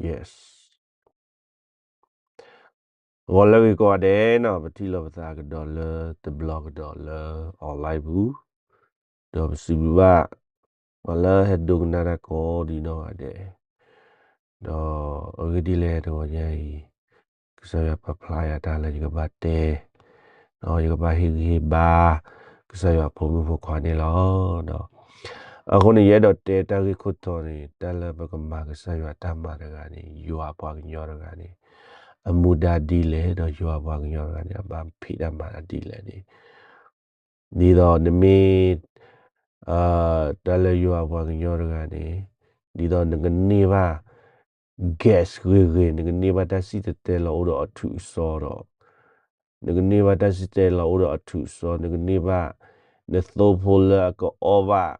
Yes. ဂီၤလၢအဂ့ၤကိးဂၤဒဲးနီၤ, ပထံၣ်လိာ်ပသးကဒီးလၢတဘျီကဒီးလၢ online ပူၤ, ဒီးပစံးဘျုးဘၣ် ပှၤလၢဟဲဒိကနၣ်တၢ်ကိးဒံးနီၢ်ဂၤဒဲး, ဒီးအဂ့ၢ်ဒ်လဲၣ်တဂီၤညါအံၤ, ကစၢ်ယွၤပာ်ဖျါယၤတၢ်လၢယကဘၣ်တဲ, ဒီးယကဘၣ်ဟ့ၣ်ဂံၢ်ဟ့ၣ်ဘါ ကစၢ်ယွၤအဖိမုၣ်ဖိခွါန့ၣ်လီၤ. ဒီး အဃိန့ၣ် ယအဲၣ်ဒိးတဲတၢ်ဂ့ၢ်ခိၣ်တီန့ၣ် တၢ်လၢပကမၤကစၢ်ယွၤတၢ်မၤတဂၤန့ၣ် ယွၤအပှၤကညီတဂၤန့ၣ် အမူဒါဒ်လဲၣ်, ဒီးယွၤအပှၤကညီတဂၤန့ၣ် အဘၣ်ဖံးတၢ်မၤတၢ်ဒ်လဲၣ်န့ၣ်, ဒ်သိးနမ့ၢ် တၢ်လၢယွၤအပှၤကညီတဂၤန့ၣ်, ဒ်သိးနကန့ၢ်ဘၣ် gas ဂ့ၤဂ့ၤ, နကန့ၢ်ဘၣ်တၢ်စံၣ်တဲၤတဲလီၤအိၣ်ဒီးအထူးအစီဒီး, နကန့ၢ်ဘၣ်တၢ်စံၣ်တဲၤလီၤအိၣ်ဒီးအထူးအစီ, နကန့ၢ်ဘၣ် နသိဖိလၢအကအီၣ်ဘၣ်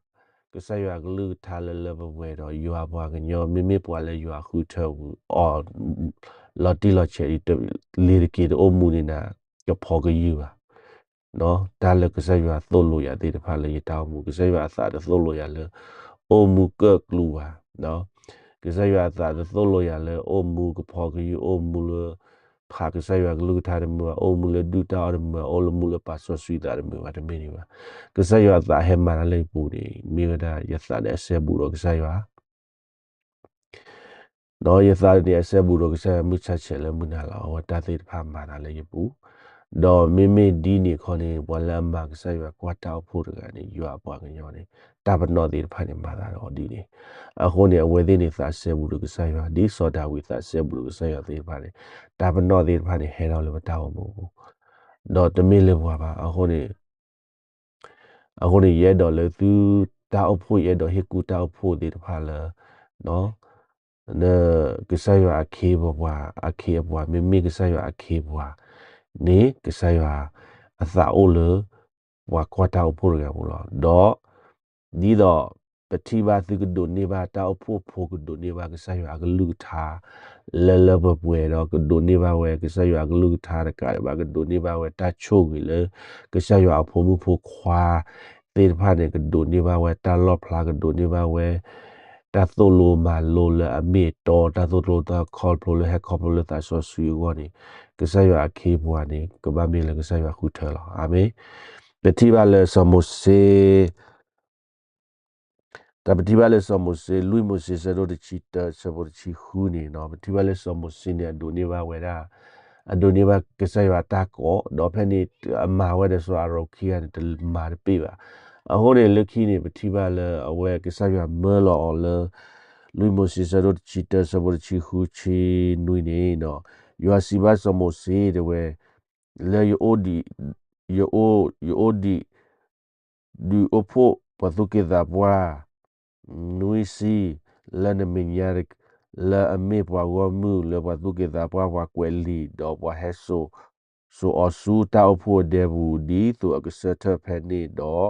ကစၢ်ယွၤအကလုၢ်ကထါလၢလၢပှဲၤပှဲၤဒီး ယွၤအပှၤကညီ မ့မ့ၢ်ပှၤလၢယွၤဃုထၢပူၤအီၤ လီၤတံၢ်လီၤဆဲး လ့ၤတက့ၤတအိၣ်မူန့ၣ်နၤ ကဖီကယုၢ်ဘၣ်. တၢ်လၢကစၢ်ယွၤသိၣ်လိယၤသ့ၣ်တဖၣ်လၢယတၢ်အိၣ်မူ, ကစၢ်ယွၤအသးတသိၣ်လိယၤလၢ အိၣ်မူကၢၣ်ကျူဘၣ်, ကစၢ်ယွၤအသးတသိၣ်လိယၤလၢအိၣ်မူကဖီကယုၢ်, အိၣ်မူလၢ ဖးကစၢ်ယွၤကလုၢ်ကထါတမုာ်ဘၣ်, အိၣ်မူလၢဒုၣ်တၢ်အီၣ်တမုာ်ဘၣ်, အိၣ်မူလၢပာ်စီဆှံသးတမုာ်ဘၣ်, တမ့ၢ်ဒံးဘၣ်. ကစၢ်ယွၤအသးဟဲမၤတၢ်လၢယပူၤန့ၣ် မ့ၢ်ဝဲဒၣ်ယသးန့ၣ်အစဲဘူးဒီးကစၢ်ယွၤ ဒီးယသးန့ၣ်အစဲဘူးဒီးကစၢ်ယွၤ မုၢ်ဆါဆဲးလၢမုၢ်နၤလီၤ. အဝဲတၢ်သ့ၣ်တဖၣ်မၤတၢ်လၢယပူၤ, ဒီးမ့မ့ၢ်ဒ်န့ၣ်ခီန့ၣ် ပှၤလၢအမၤကစၢ်ယွၤကွၢ်တၢ်အိၣ်ဖှိၣ်တဂၤန့ၣ် ယွၤအပှၤကညီန့ၣ် တၢ်ပနီၣ်သ့ၣ်တဖၣ်န့ၣ် မၤသးဒီးအီၤဒ်န့ၣ်, အဃိန့ၣ် အဝဲသ့ၣ်န့ၣ်သးစဲဘူးဒီးကစၢ်ယွၤ ဒ်စီၤဒၤဝံးသးစဲဘူးဒီးကစၢ်ယွၤသ့ၣ်တဖၣ်န့ၣ်, တၢ်ပနီၣ်သ့ၣ်တဖၣ်န့ၣ် ဟဲထီၣ်လၢပတၢ်အိၣ်မူအပူၤ ဒီးတမ့ၢ်လၢပှၤဘၣ်. အဃိန့ၣ် အဃိန့ၣ် ယအဲၣ်ဒိးလၢသုတၢ်အိၣ်ဖှိၣ် ယအဲၣ်ဒိးဟ့ၣ်ကူၣ်တၢ်အိၣ်ဖှိၣ်သ့ၣ်တဖၣ်လၢ ကစၢ်ယွၤအခ့အပှၤ, အခ့အပှၤ, မ့မ့ၢ်ကစၢ်ယွၤအခ့အပှၤန့ၣ် ကစၢ်ယွၤအသးအိၣ်လၢ ပှၤကွၢ်တၢ်အိၣ်ဖှိၣ်တဂၤပူၤလီၤ. ဒီး ဒ်သိးပထံၣ်ဘၣ်သုကဒိးန့ၢ်ဘၣ်တၢ်အိၣ်ဖှိၣ်ဖိ ကဒိးန့ၢ်ဘၣ်ကစၢ်ယွၤအကလုၢ်ကထါ လၢလၢပှဲၤပှဲၤဒီး ကဒိးန့ၢ်ဘၣ်ဝဲကစၢ်ယွၤအကလုၢ်ကထါတကးဒံးဘၣ် ကဒိးန့ၢ်ဘၣ်ဝဲတၢ်ဆိၣ်ဂ့ၤလၢ ကစၢ်ယွၤအဖိမုၣ်ဖိခွါသ့ၣ်တဖၣ်န့ၣ် ကဒိးန့ၢ်ဘၣ်ဝဲတၢ်လီၣ်ဖျါ ကဒိးန့ၢ်ဘၣ်ဝဲ တၢ်သိၣ်လိမၤလိလၢအမ့ၢ်အတီ တၢ်သိၣ်တၢ်သီခီဖျိလၢဟဲခီဖျိလၢသးစီဆှံအဂီၢ်န့ၣ် ကစၢ်ယွၤအခ့အပှၤန့ၣ် ကဘၣ်မ့ၢ်လၢကစၢ်ယွၤဃုထၢလီၤ. အၤမ့ၣ်. ပထံၣ်ဘၣ်လၢစီၤမိၤၡ့ တၢ်ပထံၣ်ဘၣ်လၢစီၤမိၤၡ့ လွံၢ်မိၤၡ့ ဆၢဒိၣ်တဆံတၢ ဆၢဖိတဆံဃုန့ၣ်နီၤ ပထံၣ်ဘၣ်လၢစီၤမိၤၡ့န့ၣ် အဒိးန့ၢ်ဘၣ်ဝဲဒၣ် အဒိးန့ၢ်ဘၣ်ကစၢ်ယွၤတၢ်ကိး ဒီးဖဲန့ၣ် အမၤဝဲဒီးစီၤအၤရိၣ်ခံဂၤန့ၣ် တမၤတပ့ၢ်ဘၣ်. အဃိန့ၣ် လၢခံန့ၣ် ပထံၣ်ဘၣ်လၢအဝဲကစၢ်ယွၤမၢလီၤအီၤလၢ လွံၢ်မိၤၡ့ ဆၢဒိၣ်တဆံတၢ ဆၢဖိတဆံဃု ဆံနွံန့ၣ်နီၤ ယွၤစံးဘၣ်စီၤမိၤၡ့တဲဝဲ လၢယအိၣ်ဒံး ယအိၣ် ယအိၣ်ဒံး ဒုးအိၣ်ဖှိၣ်ပှၤသူၣ်က့သးပှၢ် နွံဆံ လၢနမဲာ်ညါ လၢအမ့ၢ်ပှၤဂီၢ်မုၢ်လၢပှၤသူၣ်က့သးပှၢ် ပှၤကွဲးလံာ် ဒီးပှၤဟဲစိာ် စိာ်အီၤဆူတၢ်အိၣ်ဖှိၣ်အဒဲပူၤ ဒ်သိးအကဆၢထၢၣ်ဖဲန့ၣ်ဒီး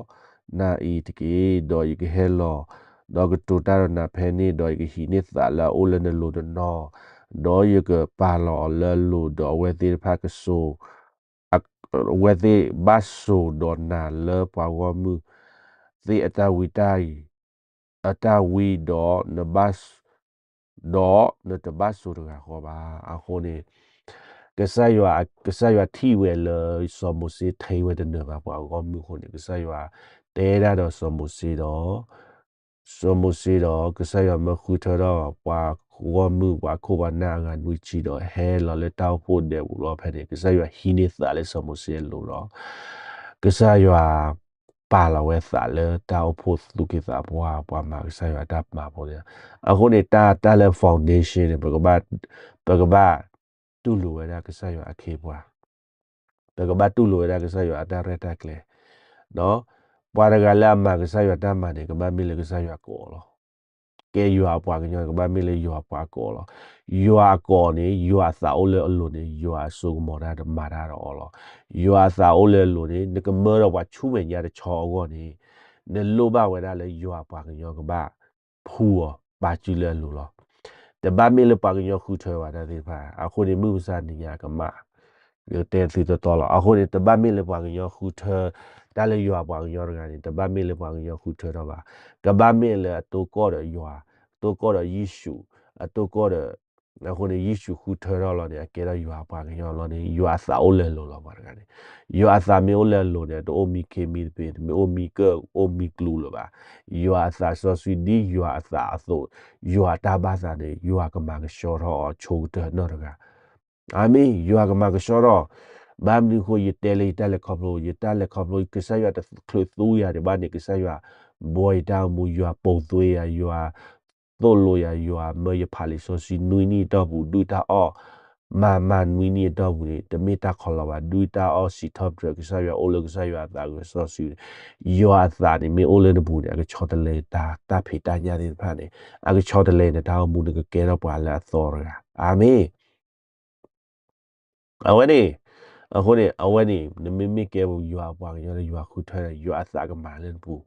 နၤအံၤတက့ၢ်. ဒီးယကဟဲလီၤ ဒီးကတိၤတၢ်ဒီးနၤဖဲန့ၣ် ဒီးယကဟံးန့ၢ်သးလၢအအိၣ်လၢနလိၤတနီၤ ဒီးယကပာ်လီၤအီၤလၢအလိၤ ဒီးအဝဲသ့ၣ်တဖၣ်ကစိာ် အဝဲသ့ၣ်ဘၣ်စိာ်ဒီးနၤလၢပှၤဂီၢ်မုၢ် သ့ၣ်အတၢ်ဝံတၢ်အံၤ အတၢ်ဝံဒီး ဒီးနတဘၣ်စိာ်တဂၤဃီဘၣ်. အဃိန့ၣ် ကစၢ်ယွၤ ကစၢ်ယွၤထံၣ်ဝဲလၢစီၤမိၤၡ့ထဲဝဲတနၢၤဘၣ်ပှၤဂီၢ်မုၢ်အဃိန့ၣ် ကစၢ်ယွၤတဲဒၣ်ဒီးစီၤမိၤၡ့ဒီး စီၤမိၤၡ့ဒီး ကစၢ်ယွၤမၢဃုထၢထီၣ် ပှၤဂီၢ်မုၢ် ပှၤခိၣ်ပှၤနၢ်အဂၤနွံဆံဒီး ဟဲလီၤလၢတၢ်အိၣ်ဖှိၣ်ဒဲပူၤလီၤ. ဖဲန့ၣ် ကစၢ်ယွၤဟံးန့ၢ်သးလၢစီၤမိၤၡ့အလိၤဒီး ကစၢ်ယွၤ ပာ်လီၤဝဲသးလၢတၢ်အိၣ်ဖှိၣ်သူၣ်က့သးပှၢ် ပှၤမၤကစၢ်ယွၤတၢ်မၤဖိန့ၣ်. အဃိန့ၣ် တၢ် တၢ်လၢ foundation န့ၣ် ပကဘၣ် ပကဘၣ်တူၢ်လိာ်ဝဲဒၣ်ကစၢ်ယွၤအခ့အပှၤ ပကဘၣ်တူၢ်လိာ်ဝဲဒၣ်ကစၢ်ယွၤအတၢ်ရဲၣ်တၢ်ကျဲၤ ပှၤတဂၤလၢအမၤကစၢ်ယွၤတၢ်မၤန့ၣ် ကဘၣ်မ့ၢ်လၢကစၢ်ယွၤကိးအီၤလီၤ. ကဲယွၤအပှၤကညီ ကဘၣ်မ့ၢ်လၢယွၤအပှၤအကိးအီၤလီၤ. ယွၤအကိးန့ၣ် ယွၤအသးအိၣ်လၢအလိၤန့ၣ် ယွၤအစိကမီၤတၢ်တမၤတၢ်ဒီးအီၤလီၤ. ယွၤအသးအိၣ်လၢအလိၤန့ၣ် နကမၢဒီးပှၤဆူမဲာ်ညါတဆီအဂီၢ်န့ၣ် နလိၣ်ဘၣ်ဝဲဒၣ်လၢယွၤအပှၤကညီကဘၣ် ဖှူအီၤ ပာ်စုလၢအလိၤလီၤ. တဘၣ်မ့ၢ်လၢပှၤကညီဃုထၢဘၣ်တၢ်သ့ၣ်တဖၣ် အဃိန့ၣ် မုၢ်မဆါနံၤညါကမၣ် ယကတဲသုတီတီလီၤ. အဃိန့ၣ် တဘၣ်မ့ၢ်လၢပှၤကညီဃုထၢ တၢ်လၢယွၤအပှၤကညီတဂၤန့ၣ် တဘၣ်မ့ၢ်လၢပှၤကညီဃုထၢထီၣ်ဘၣ်. ကဘၣ်မ့ၢ်လၢအတိၢ်ကီၢ်ဒီးယွၤ, အတိၢ်ကီၢ်ဒီးယ့ၣ်ၡူး, အတိၢ်ကီၢ်ဒီး အဃိန့ၣ် ယ့ၣ်ၡူးဃုထၢထီၣ်လီၤန့ၣ် အကဲထီၣ်ယွၤအပှၤကညီလီၤန့ၣ် ယွၤအသးအိၣ်လၢအလိၤလီၤ ပှၤတဂၤန့ၣ်. ယွၤအသးမ့ၢ်အိၣ်လၢအလိၤန့ၣ် တအိၣ်မံခ့မံတပ့ၤ တမ့ၢ်အိၣ်မံကၢၢ်အိၣ်မံကျူလၢၤဘၣ်. ယွၤအသးစီဆှံဒ်ယွၤအသးအသိး ယွၤအတၢ်ဘၣ်သးန့ၣ် ယွၤကမၤကဆှီထီၣ်အီၤဆိကတၢၢ်နီတဂၤ အၤမ့ၣ်, ယွၤကမၤကဆှီထီၣ်. ဘၣ်မနုၤအဃိ ယတဲလၢယတၢ်လဲၤခီဖျိ, ယတၢ်လဲၤခီဖျိ ကစၢ်ယွၤတချုးသူယၤဒံးဘၣ်န့ၣ် ကစၢ်ယွၤဘှီယတၢ်အိၣ်မူ, ယွၤပိာ်သွ့ယၤ, ယွၤသိၣ်လိယၤ, ယွၤမၢယဖးလံာ်စီဆှံနွံနံၣ်အတီၢ်ပူၤ ဒုၣ်တၢ်အီၣ် မၤမၤနွံနံၣ်အတီၢ်ပူၤန့ၣ် တမ့ၢ်တၢ်ခီလီၤဘၣ်. ဒုၣ်တၢ်အီၣ်စံးထီၣ်ပတြၢၤကစၢ်ယွၤ အိၣ်လၢကစၢ်ယွၤအသးစီဆှံန့ၣ် ယွၤအသးန့ၣ်မ့ၢ်အိၣ်လၢနပူၤန့ၣ် အကဆီတလဲတၢ် တၢ်ဖံးတၢ်ညၣ်သ့ၣ်တဖၣ်န့ၣ် အကဆီတလဲနတၢ်အိၣ်မူ နကကဲထီၣ်ပှၤလၢအသီတဂၤ. အၤမ့ၣ်. အဝဲန့ၣ်, အဃိန့ၣ် အဝဲန့ၣ် နမ့မ့ၢ်ကဲပယွၤအပှၤကညီလၢယွၤဃုထၢဒီး ယွၤအသးကမၤလၢနပူၤ,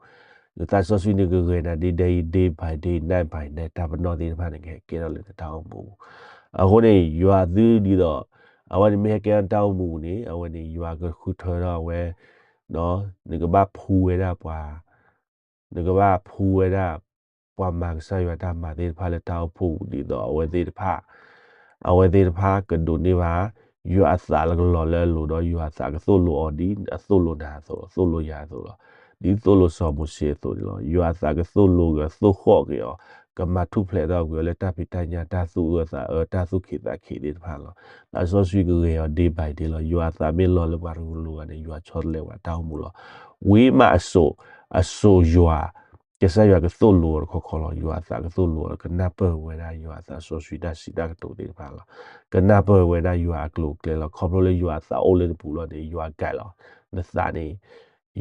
နသးစီဆှံန့ၣ်ကဂဲၤနၤဒ်ဒဲအံၤ day by day, night by night, တၢ်ပနီၣ်သ့ၣ်တဖၣ်န့ၣ် ကဟဲကဲထီၣ်လၢနတၢ်အိၣ်မူပူၤ. အဃိန့ၣ် ယွၤသုဒ်သိး အဝဲန့ၣ်မ့ၢ်ဟဲကဲထီၣ်နတၢ်အိၣ်မူပူၤန့ၣ် အဝဲန့ၣ် ယွၤကဃုထၢထီၣ်အဝဲ နကဘၣ်ဖှူဝဲဒၣ်ပှၤ နကဘၣ်ဖှူဝဲဒၣ် ပှၤမၤကစၢ်ယွၤတၢ်မၤသ့ၣ်တဖၣ်လၢတၢ်အိၣ်ဖှိၣ်ပူၤဒ်သိးအဝဲသ့ၣ်တဖၣ်, အဝဲသ့ၣ်တဖၣ်ကဒိးန့ၢ်ဘၣ် ယွၤအသးလၢကလီၤလၢအလိၤဒီး ယွၤအသးကသိၣ်လိအီၤဒ်အသိၣ်လိနၤအသိးလီၤ, သိၣ်လိယၤအသိးလီၤ. ဒ်သိၣ်လိစီၤမိၤၡ့အသိးန့ၣ်လီၤ. ယွၤအသးကသိၣ်လိက့ၤအီၤ သိၣ်ဃီၣ်က့ၤအီၤ, ကမၤထူၣ်ဖျဲးထီၣ်ကွံာ်အီၤလၢတၢ်ဖံးတၢ်ညၣ် တၢ်သူၣ်အၢသးအၢ တၢ်သူၣ်ခံးသးခံးသ့ၣ်တဖၣ်လီၤ. သးစီဆှံကဂဲၤအီၤ day by day လီၤ. ယွၤအသးမ့ၢ်လီၤလၢပှၤတကလုာ်အဂီၢ်န့ၣ် ယွၤဆီတလဲပှၤတၢ်အိၣ်မူလီၤ. ဝံၤမးအစိၤ, အစိၤယွၤ, ကစၢ်ယွၤကသိၣ်လိအီၤတခီခီလီၤ. ယွၤအသးကသိၣ်လိအီၤ ကနၢ်ပၢၢ်ဝဲဒၣ်ယွၤအသးစီဆှံတၢ်စံးတၢ်ကတိၤသ့ၣ်တဖၣ်လီၤ. ကနၢ်ပၢၢ်ဝဲဒၣ်ယွၤအကျိၤအကျဲလီၤ. ခီဖျိလၢယွၤအသးအိၣ်လၢနပူၤလီၤန့ၣ် ယွၤကဲလီၤ. နသးန့ၣ်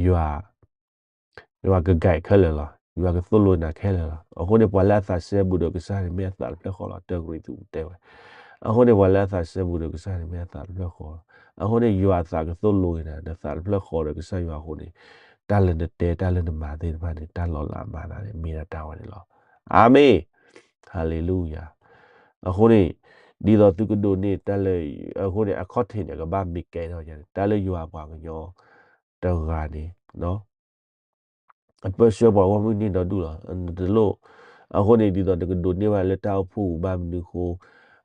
ယွၤ ယွၤကဂဲၤခဲလၢာ်လီၤ. ယွၤကသိၣ်လိနၤခဲလၢာ်လီၤ. အဃိန့ၣ် ပှၤလၢအသးစဲဘူးဒီးကစၢ်န့ၣ် မ့ၢ်အသးတဖျၢၣ်ဃီလီၤ. တၢ်ကရံၣ်သူးတဲဝဲ. အဃိန့ၣ် ပှၤလၢအသးစဲဘူးဒီးကစၢ်န့ၣ် မ့ၢ်အသးတဖျၢၣ်ဃီလီၤ. အဃိန့ၣ် ယွၤအသးကသိၣ်လိက့ၤနၤ, နသးတဖျၢၣ်ဃီဒီးကစၢ်ယွၤအဃိန့ၣ်, တၢ်လၢနတဲ တၢ်လၢနမၤသ့ၣ်တဖၣ်န့ၣ် တၢ်လီၤလးမၤသးန့ၣ် မ့ၢ်ဒၣ်တၢ်ဝဲန့ၣ်လီၤ. အၤမ့ၣ်. ဟၤလ့လူယၤ. အဃိန့ၣ် ဒ်သိးသုကဒိးန့ၢ်တၢ်လၢ, အဃိန့ၣ် အခီၣ်ထံးန့ၣ် ကဘၣ်မ့ၢ်ကဲထီၣ်ယၤန့ၣ် တၢ်လၢယွၤအပှၤကညီတဂၤန့ၣ် အပၢဆှၢပှၤဂီၢ်မုၢ်န့ၢ်ဒီဒူၣ်လီၤ. တလိၣ်, အဃိန့ၣ် ဒ်သိးနကဒိးန့ၢ်ဘၣ်လၢတၢ်အိၣ်ဖှိၣ်ပူၤဘၣ်မနုၤအဃိ,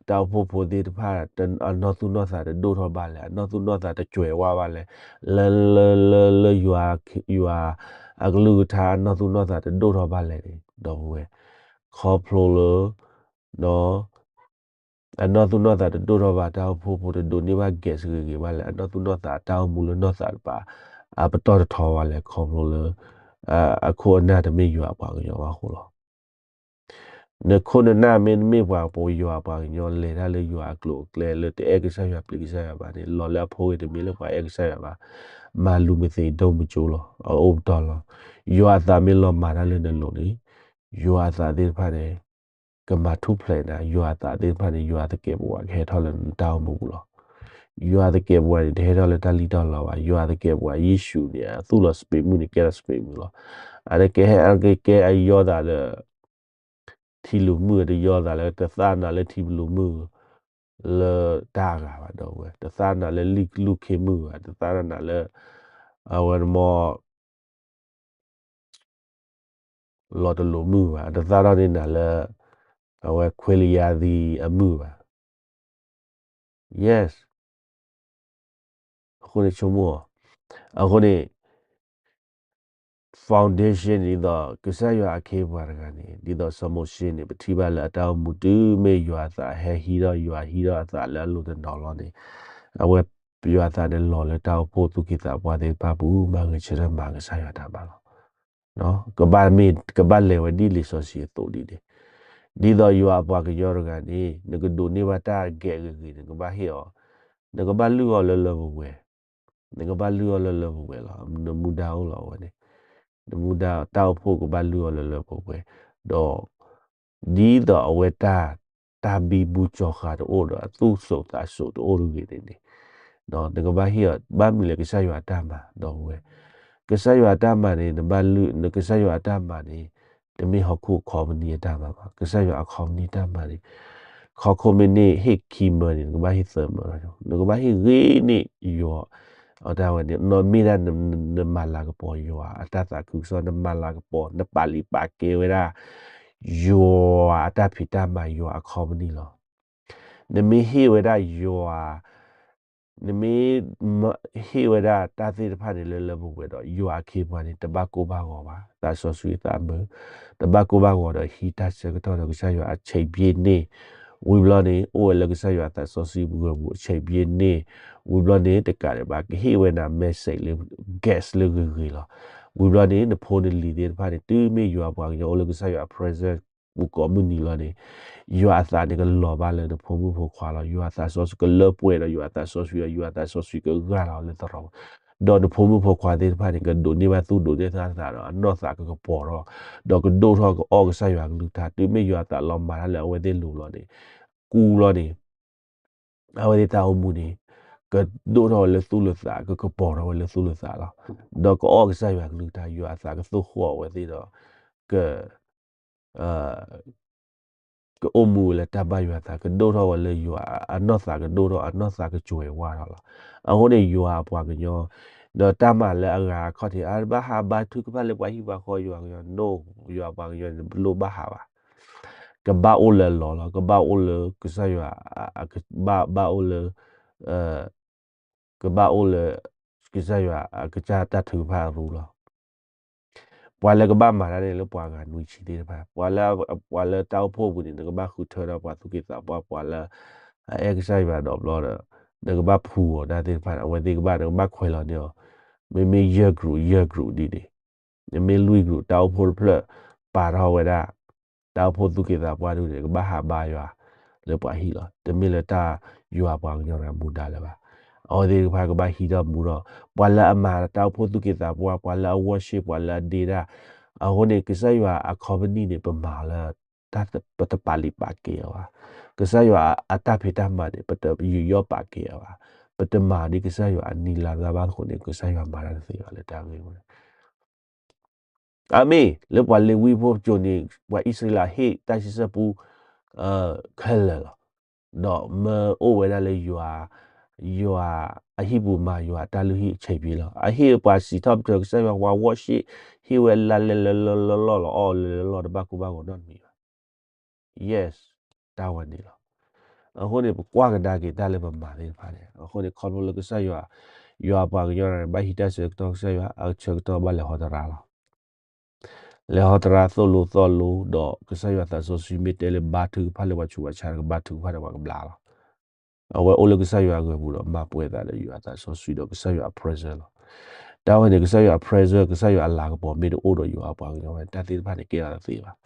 တၢ်အိၣ်ဖှိၣ်ဖိသ့ၣ်တဖၣ် အနီၢ်သူၣ်နီၢ်သးတဒိၣ်ထီၣ်ဘၣ်လဲၣ်, အနီၢ်သူၣ်နီၢ်သးတကွဲးဝါဘၣ်လဲၣ်, လၢ လၢ လၢ လၢယွၤ, ယွၤအကလုၢ်ကထါ အနီၢ်သူၣ်နီၢ်သးတဒိၣ်ထီၣ်ဘၣ်လဲၣ်န့ၣ် ဒီပုၢ်ဝဲၢ်, ခီဖျိလၢ ဒီး အနီၢ်သူၣ်နီၢ်သးတဒိၣ်ထီၣ်ဘၣ် တၢ်အိၣ်ဖှိၣ်ဖိတဒိးန့ၢ်ဘၣ် ကဲးစဂ့ၤဂ့ၤဘၣ်လဲၣ်, အနီၢ်သူၣ်နီၢ်သးတၢ်အိၣ်မူလၢနီၢ်သးတပၤ အပတီၢ်တထီဘၣ်လဲၣ် ခီဖျိလၢ အခိၣ်အနၢ်တမ့ၢ်ယွၤအပှၤကညီဘၣ်အဃိလီၤ. နခိၣ်နနၢ်မ့တမ့ၢ်ပှၤပိာ်ယွၤအပှၤကညီ လဲၤတၢ်လၢယွၤအကျိၤအကျဲလၢတအဲၣ်ကစၢ်ယွၤပျံၤကစၢ်ယွၤဘၣ်န့ၣ် လီၤလၢအဖိဂ့ၤတမ့ၢ်လၢပှၤအဲၣ်ကစၢ်ယွၤဘၣ်, မၤလူၤမသ့းဒိၣ်မကၠိလီၤ. အအိၣ်ပတီၢ်လီၤ. ယွၤအသးမ့ၢ်လီၤမၤတၢ်လၢနလိၤန့ၣ် ယွၤအသးသ့ၣ်တဖၣ်န့ၣ် ကမၤထူၣ်ဖျဲးနၤ, ယွၤအသးသ့ၣ်တဖၣ်န့ၣ် ယွၤသကဲးပဝးကဟဲထီၣ်လၢနတၢ်အိၣ်မူပူၤလီၤ. ယွၤသကဲးပဝးန့ၣ် တဟဲထီၣ်လၢတၢ်လံၣ်တၢ်လီဘၣ်. ယွၤသကဲးပဝး ယ့ၣ်ၡူးန့ၣ် အသူၣ်လီၤစပံးမုၢ်န့ၣ် ကဲထီၣ်စပံးမုၢ်လီၤ. အတကဲဟဲ အကဲအယီသးလၢ ထံလူၤမုၢ် တယီသးလၢ တသးနၤလၢထံလူၤမုၢ် လၢတၢ်အဂၤဘၣ် ဒီပုၢ်ဝဲၢ်, တသးနၤလၢလံာ်လူၢ်ခ့မုၢ်ဘၣ်, တသးနၤလၢ အဝဲမ့ၢ် လီၤတလူၤမုၢ်ဘၣ်, တသးထီၣ်န့ၢ်နၤလၢ အဝဲခွ့လယါသံအမုၢ်ဘၣ်. Yes. အဃိန့ၣ်ဆိကမိၣ်အီၤ, အဃိန့ၣ် foundation န့ၣ် ဒ်သိးကစၢ်ယွၤအခ့အပှၤတဂၤန့ၣ် ဒ်သိးစီၤမိၤၡ့န့ၣ် ပထံၣ်ဘၣ်လၢအတၢ်အိၣ်မူတုၤမ့ၢ်ယွၤအသးဟဲဟံးထီၣ် ယွၤဟံးထီၣ်အသးလၢအလိၤတနီၤလီၤန့ၣ် အဝဲယွၤအသးန့ၣ်လီၤလၢတၢ်အိၣ်ဖှိၣ်သူၣ်က့သးပှၢ်သ့ၣ်တဖၣ်ပူၤ မၤဂဲၤဆၢထၢၣ်မၤကစၢ်ယွၤတၢ်မၤလီၤ. ကဘၣ်မ့ၢ် ကဘၣ်လဲၤဝဲဒ်လံာ်စီဆှံအသိးဒ်န့ၣ်, ဒ်သိးယွၤအပှၤကညီတဂၤန့ၣ် နကဒိးန့ၢ်ဘၣ်တၢ်ဂဲၤဂ့ၤဂ့ၤ နကဘၣ်ဟ့ၣ်အီၤ, နကဘၣ်လုၢ်အီၤလၢလၢပှဲၤပှဲၤ, နကဘၣ်လုၢ်အီၤလၢလၢပှဲၤပှဲၤလီၤ. နမူဒါအိၣ်လီၤအဝဲန့ၣ်, နမူဒါတၢ်အိၣ်ဖှိၣ်ကဘၣ်လုၢ်အီၤလၢလၢပှဲၤပှဲၤ, ဒီး ဒ်သိးအဝဲတၢ် တၢ်ဘံဘူစီၤဃၤတအိၣ်ဒီး အသူၣ်စိးသးစိးတအိၣ်တဂ့ၤန့ၣ်န့ၣ်, နကဘၣ်ဟ့ၣ်အီၤ ဘၣ်မနုၤလဲၣ် ကစၢ်ယွၤအတၢ်မၤ ဒီပုၢ်ဝဲၢ်, ကစၢ်ယွၤအတၢ်မၤန့ၣ် နဘၣ်လုၢ် ကစၢ်ယွၤအတၢ်မၤန့ၣ် တမ့ၢ်ဟီၣ်ခိၣ်အခီပနံၣ်အတၢ်မၤဘၣ်. ကစၢ်ယွၤအခီပနံၣ်တၢ်မၤန့ၣ် ဟီၣ်ခိၣ်မ့ၢ်န့ၢ်ဟ့ၣ်ခံမၢန့ၣ် နကဘၣ်ဟ့ၣ်သၢမၢ, နကဘၣ်ဟ့ၣ်ဂ့ၤန့ၢ်ယွၤ အတၢ်ဝဲန့ၣ် နမ့ၢ်ဒၣ် နမၤလၤကပီၤယွၤအတၢ်သးခုကစီၣ်, နမၤလၤကပီၤ နပာ်လုၢ်ပာ်ကဲဝဲဒၣ် ယွၤအတၢ်ဖံးတၢ်မၤ ယွၤအခီပနံၣ်လီၤ. နမ့ၢ်ဟ့ၣ်ဝဲဒၣ်ယွၤ, နမ့ၢ် ဟ့ၣ်ဝဲဒၣ်တၢ်သ့ၣ်တဖၣ်န့ၣ်လၢလၢပှဲၤပှဲၤဒီး ယွၤအခ့အပှၤန့ၣ် တဘၣ်ကိၢ်ဘၣ်ဂီၤဘၣ်, သးစီဆှံသးမုာ်, တဘၣ်ကိၢ်ဘၣ်ဂီၤဒီး ဟံးတၢ်ဆၢကတီၢ်ဒီးကစၢ်ယွၤအဆံးဘျ့န့ၣ်, ဝံၤဘျီန့ၣ် အိၣ်ဝဲလၢကစၢ်ယွၤသးစီဆှံပဂီၢ်ပူၤအဆံးဘျ့န့ၣ်, ဝံၤဘျီန့ၣ် တကးဒံးဘၣ် ကဟ့ၣ်ဝဲနၤ message လၢ guest လၢဂ့ၤဂ့ၤလီၤ. ဝံၤဘျီန့ၣ် နဖိနလံၤသ့ၣ်တဖၣ်န့ၣ် တုၤမ့ၢ်ယွၤပှၤကညီအိၣ်လၢကစၢ်ယွၤအ presence ပူၤကိးမုၢ်နံၤလီၤန့ၣ်, ယွၤအသးန့ၣ်ကလီၤဘၣ်လၢနဖိမုၣ်ဖိခွါလီၤ. ယွၤသးစီဆှံကလၢပှဲၤဒီးယွၤသးစီဆှံဒီး ယွၤသးစီဆှံကဂၢ်လီၤလၢသရိာ်ပူၤ, ဒီးနဖိမုၣ်ဖိခွါသ့ၣ်တဖၣ်န့ၣ် ကဒိးန့ၢ်ဘၣ်သူၣ်ဒိးန့ၢ်ဘၣ်သးဒီး အနီၢ်သးကကပီၤထီၣ်, ဒီးကဒိၣ်ထီၣ်ကအီၣ်ကစၢ်ယွၤကလုၢ်ကထါ, တုၤမ့ၢ်ယွၤအသးလီၤမၤတၢ်လၢအဝဲသ့ၣ်လိၤလီၤန့ၣ်, ကူလီၤန့ၣ် အဝဲသ့ၣ်တၢ်အိၣ်မူန့ၣ် ကဒိၣ်ထီၣ်ဝဲလၢသူၣ်လၢသး, ကကပီၤထီၣ်ဝဲလၢသူၣ်လၢသးလီၤ. ဒီးကအီၣ်ကစၢ်ယွၤကလုၢ်ကထါ, ယွၤအသးကသိၣ်ဃီၣ်အဝဲသ့ၣ်ဒီး က ကအိၣ်မူဝဲလၢတၢ်ဘၣ်ယွၤအသး, ကဒိၣ်ထီၣ်ဝဲလၢယွၤအနီၢ်သးကဒိၣ်ထီၣ်, အနီၢ်သးကစှဲးဝါထီၣ်လီၤ. အဃိန့ၣ် ယွၤအပှၤကညီ, ဒီးတၢ်မၤလၢအဂၤအခီၣ်ထံး အါတဘၣ်ဟးဘါထုကဖၣ်လၢပှၤဟံၣ်ပှၤဃီယွၤကညီ, no, ယွၤအပှၤကညီန့ၣ် ပလိၣ်ဘၣ်ဟးဘၣ်. ကဘၣ်အိၣ်လၢအလီၢ်လီၤ, ကဘၣ်အိၣ်လၢကစၢ်ယွၤ, ဘၣ်, ဘၣ်အိၣ်လၢ ကဘၣ်အိၣ်လၢ ကစၢ်ယွၤအကစၢ်တၢ်ထုကဖၣ်အရူလီၤ. ပှၤလၢကဘၣ်မၤတၢ်န့ၣ်လၢပှၤဂၤနွံဆံသ့ၣ်တဖၣ်, ပှၤလၢ, ပှၤလၢတၢ်အိၣ်ဖှိၣ်ပူၤန့ၣ် နကဘၣ်ဃုထၢဒီးပှၤသူၣ်က့သးပှၢ်, ပှၤလၢအအဲၣ်ကစၢ်ယွၤဒီးဘျီဒီး နကဘၣ်ဖှူအီၤတၢ်သ့ၣ်တဖၣ်န့ၣ် အဝဲသ့ၣ်ကဘၣ်, နကဘၣ်ခွဲးလီၤန့ၢ်အီၤ, မ့မ့ၢ်ယဲၢ် group ယဲၢ် group ဒ်န့ၣ်, နမ့ၢ်လွံၢ် group တၢ်အိၣ်ဖှိၣ်တဖျၢၣ် ပာ်ထီၣ်ဝဲဒၣ် တၢ်အိၣ်ဖှိၣ်သူၣ်က့သးပှၢ်ဒ်န့ၣ် ကဘၣ်ဟးဘါယွၤလၢပှၤဟံၣ်လီၤ. တမ့ၢ်လၢတၢ်ယွၤပှၤကညီတဂၤမူဒါလၢၤဘၣ်. အဝဲသ့ၣ်တဖၣ်ကဘၣ်ဟံးထီၣ်မူထီၣ်, ပှၤလၢအမၤတၢ်အိၣ်ဖှိၣ်သူၣ်က့သးပှၢ်, ပှၤလၢအ worship, ပှၤလၢအဒ့တၢ်, အဃိန့ၣ် ကစၢ်ယွၤအ company န့ၣ် ပမၤလၢ တၢ်ပတပာ်လုၢ်ပာ်ကဲအီၤဘၣ်. ကစၢ်ယွၤအတၢ်ဖံးတၢ်မၤန့ၣ် ပတယူးယီၣ်ပာ်ကဲအီၤဘၣ်. ပတမၤဒ်ကစၢ်ယွၤအနံၤလါသးဘၣ်အဃိန့ၣ် ကစၢ်ယွၤမၤတၢ်တသ့ဘၣ်လၢတၢ်ဂ့ၢ်ဝဲ အမ့ၢ် လၢပှၤလ့ၤဝံဖိကၠိန့ၣ် ပှၤအံၣ်စရ့လးဟ့ၣ်တၢ်စံးဆၢပူ ခဲလၢာ်လီၤ. ဒီးမၢအိၣ်ဝဲဒၣ်လၢယွၤ, ယွၤအဟံၣ်ပူၤမၤယွၤအတၢ်လုၢ်ဟံၣ်အဆံးဘျ့လီၤ. အဟ့ၣ်ပှၤစံးထီၣ်ပတြၢၤကစၢ်ယွၤ ပှၤ worship, ဟ့ၣ်ဝဲလါလဲလၢလၢလီၢ်လီၢ်လီၤ အီၣ်လၢလၢလီၢ် တဘၣ်ကိၢ်ဘၣ်ဂီၤနီတမံၤဘၣ်. Yes, တၢ်ဝဲန့ၣ်လီၤ. အဃိန့ၣ် ပကွၢ်ကဒါက့ၤတၢ်လၢပမၤသ့ၣ်တဖၣ်န့ၣ် အဃိန့ၣ် ခီဖျိလၢကစၢ်ယွၤ, ယွၤအပှၤကညီန့ၣ် ဘၣ်ဟံးတၢ်ဆၢကတီၢ်ကစၢ်ယွၤ အဆၢကတီၢ်ဘၣ်လဲၤဟီတရါလီၤ. လဲၤဟီတရါသိၣ်လိသီလိ ဒီးကစၢ်ယွၤသးစီဆှံမ့ၢ်တဲလၢဘါထုကဖၣ်လၢပှၤဆူးပှၤဆါ ကဘါထုကဖၣ်ဒီးပှၤကဘျါလီၤ. အဝဲအိၣ်လၢကစၢ်ယွၤအဂီၤပူၤဒီး မၤပှဲၤသးဒီးယွၤအသးစီဆှံဒီးကစၢ်ယွၤအ presence လီၤ. တၢ်ဝဲန့ၣ် ကစၢ်ယွၤအ presence ကစၢ်ယွၤအလၤကပီၤမ့ၢ်တအိၣ်ဒီးယွၤအပှၤကညီဝဲ တၢ်သ့ၣ်တဖၣ်န့ၣ်ကဲထီၣ်တသ့ဘၣ်.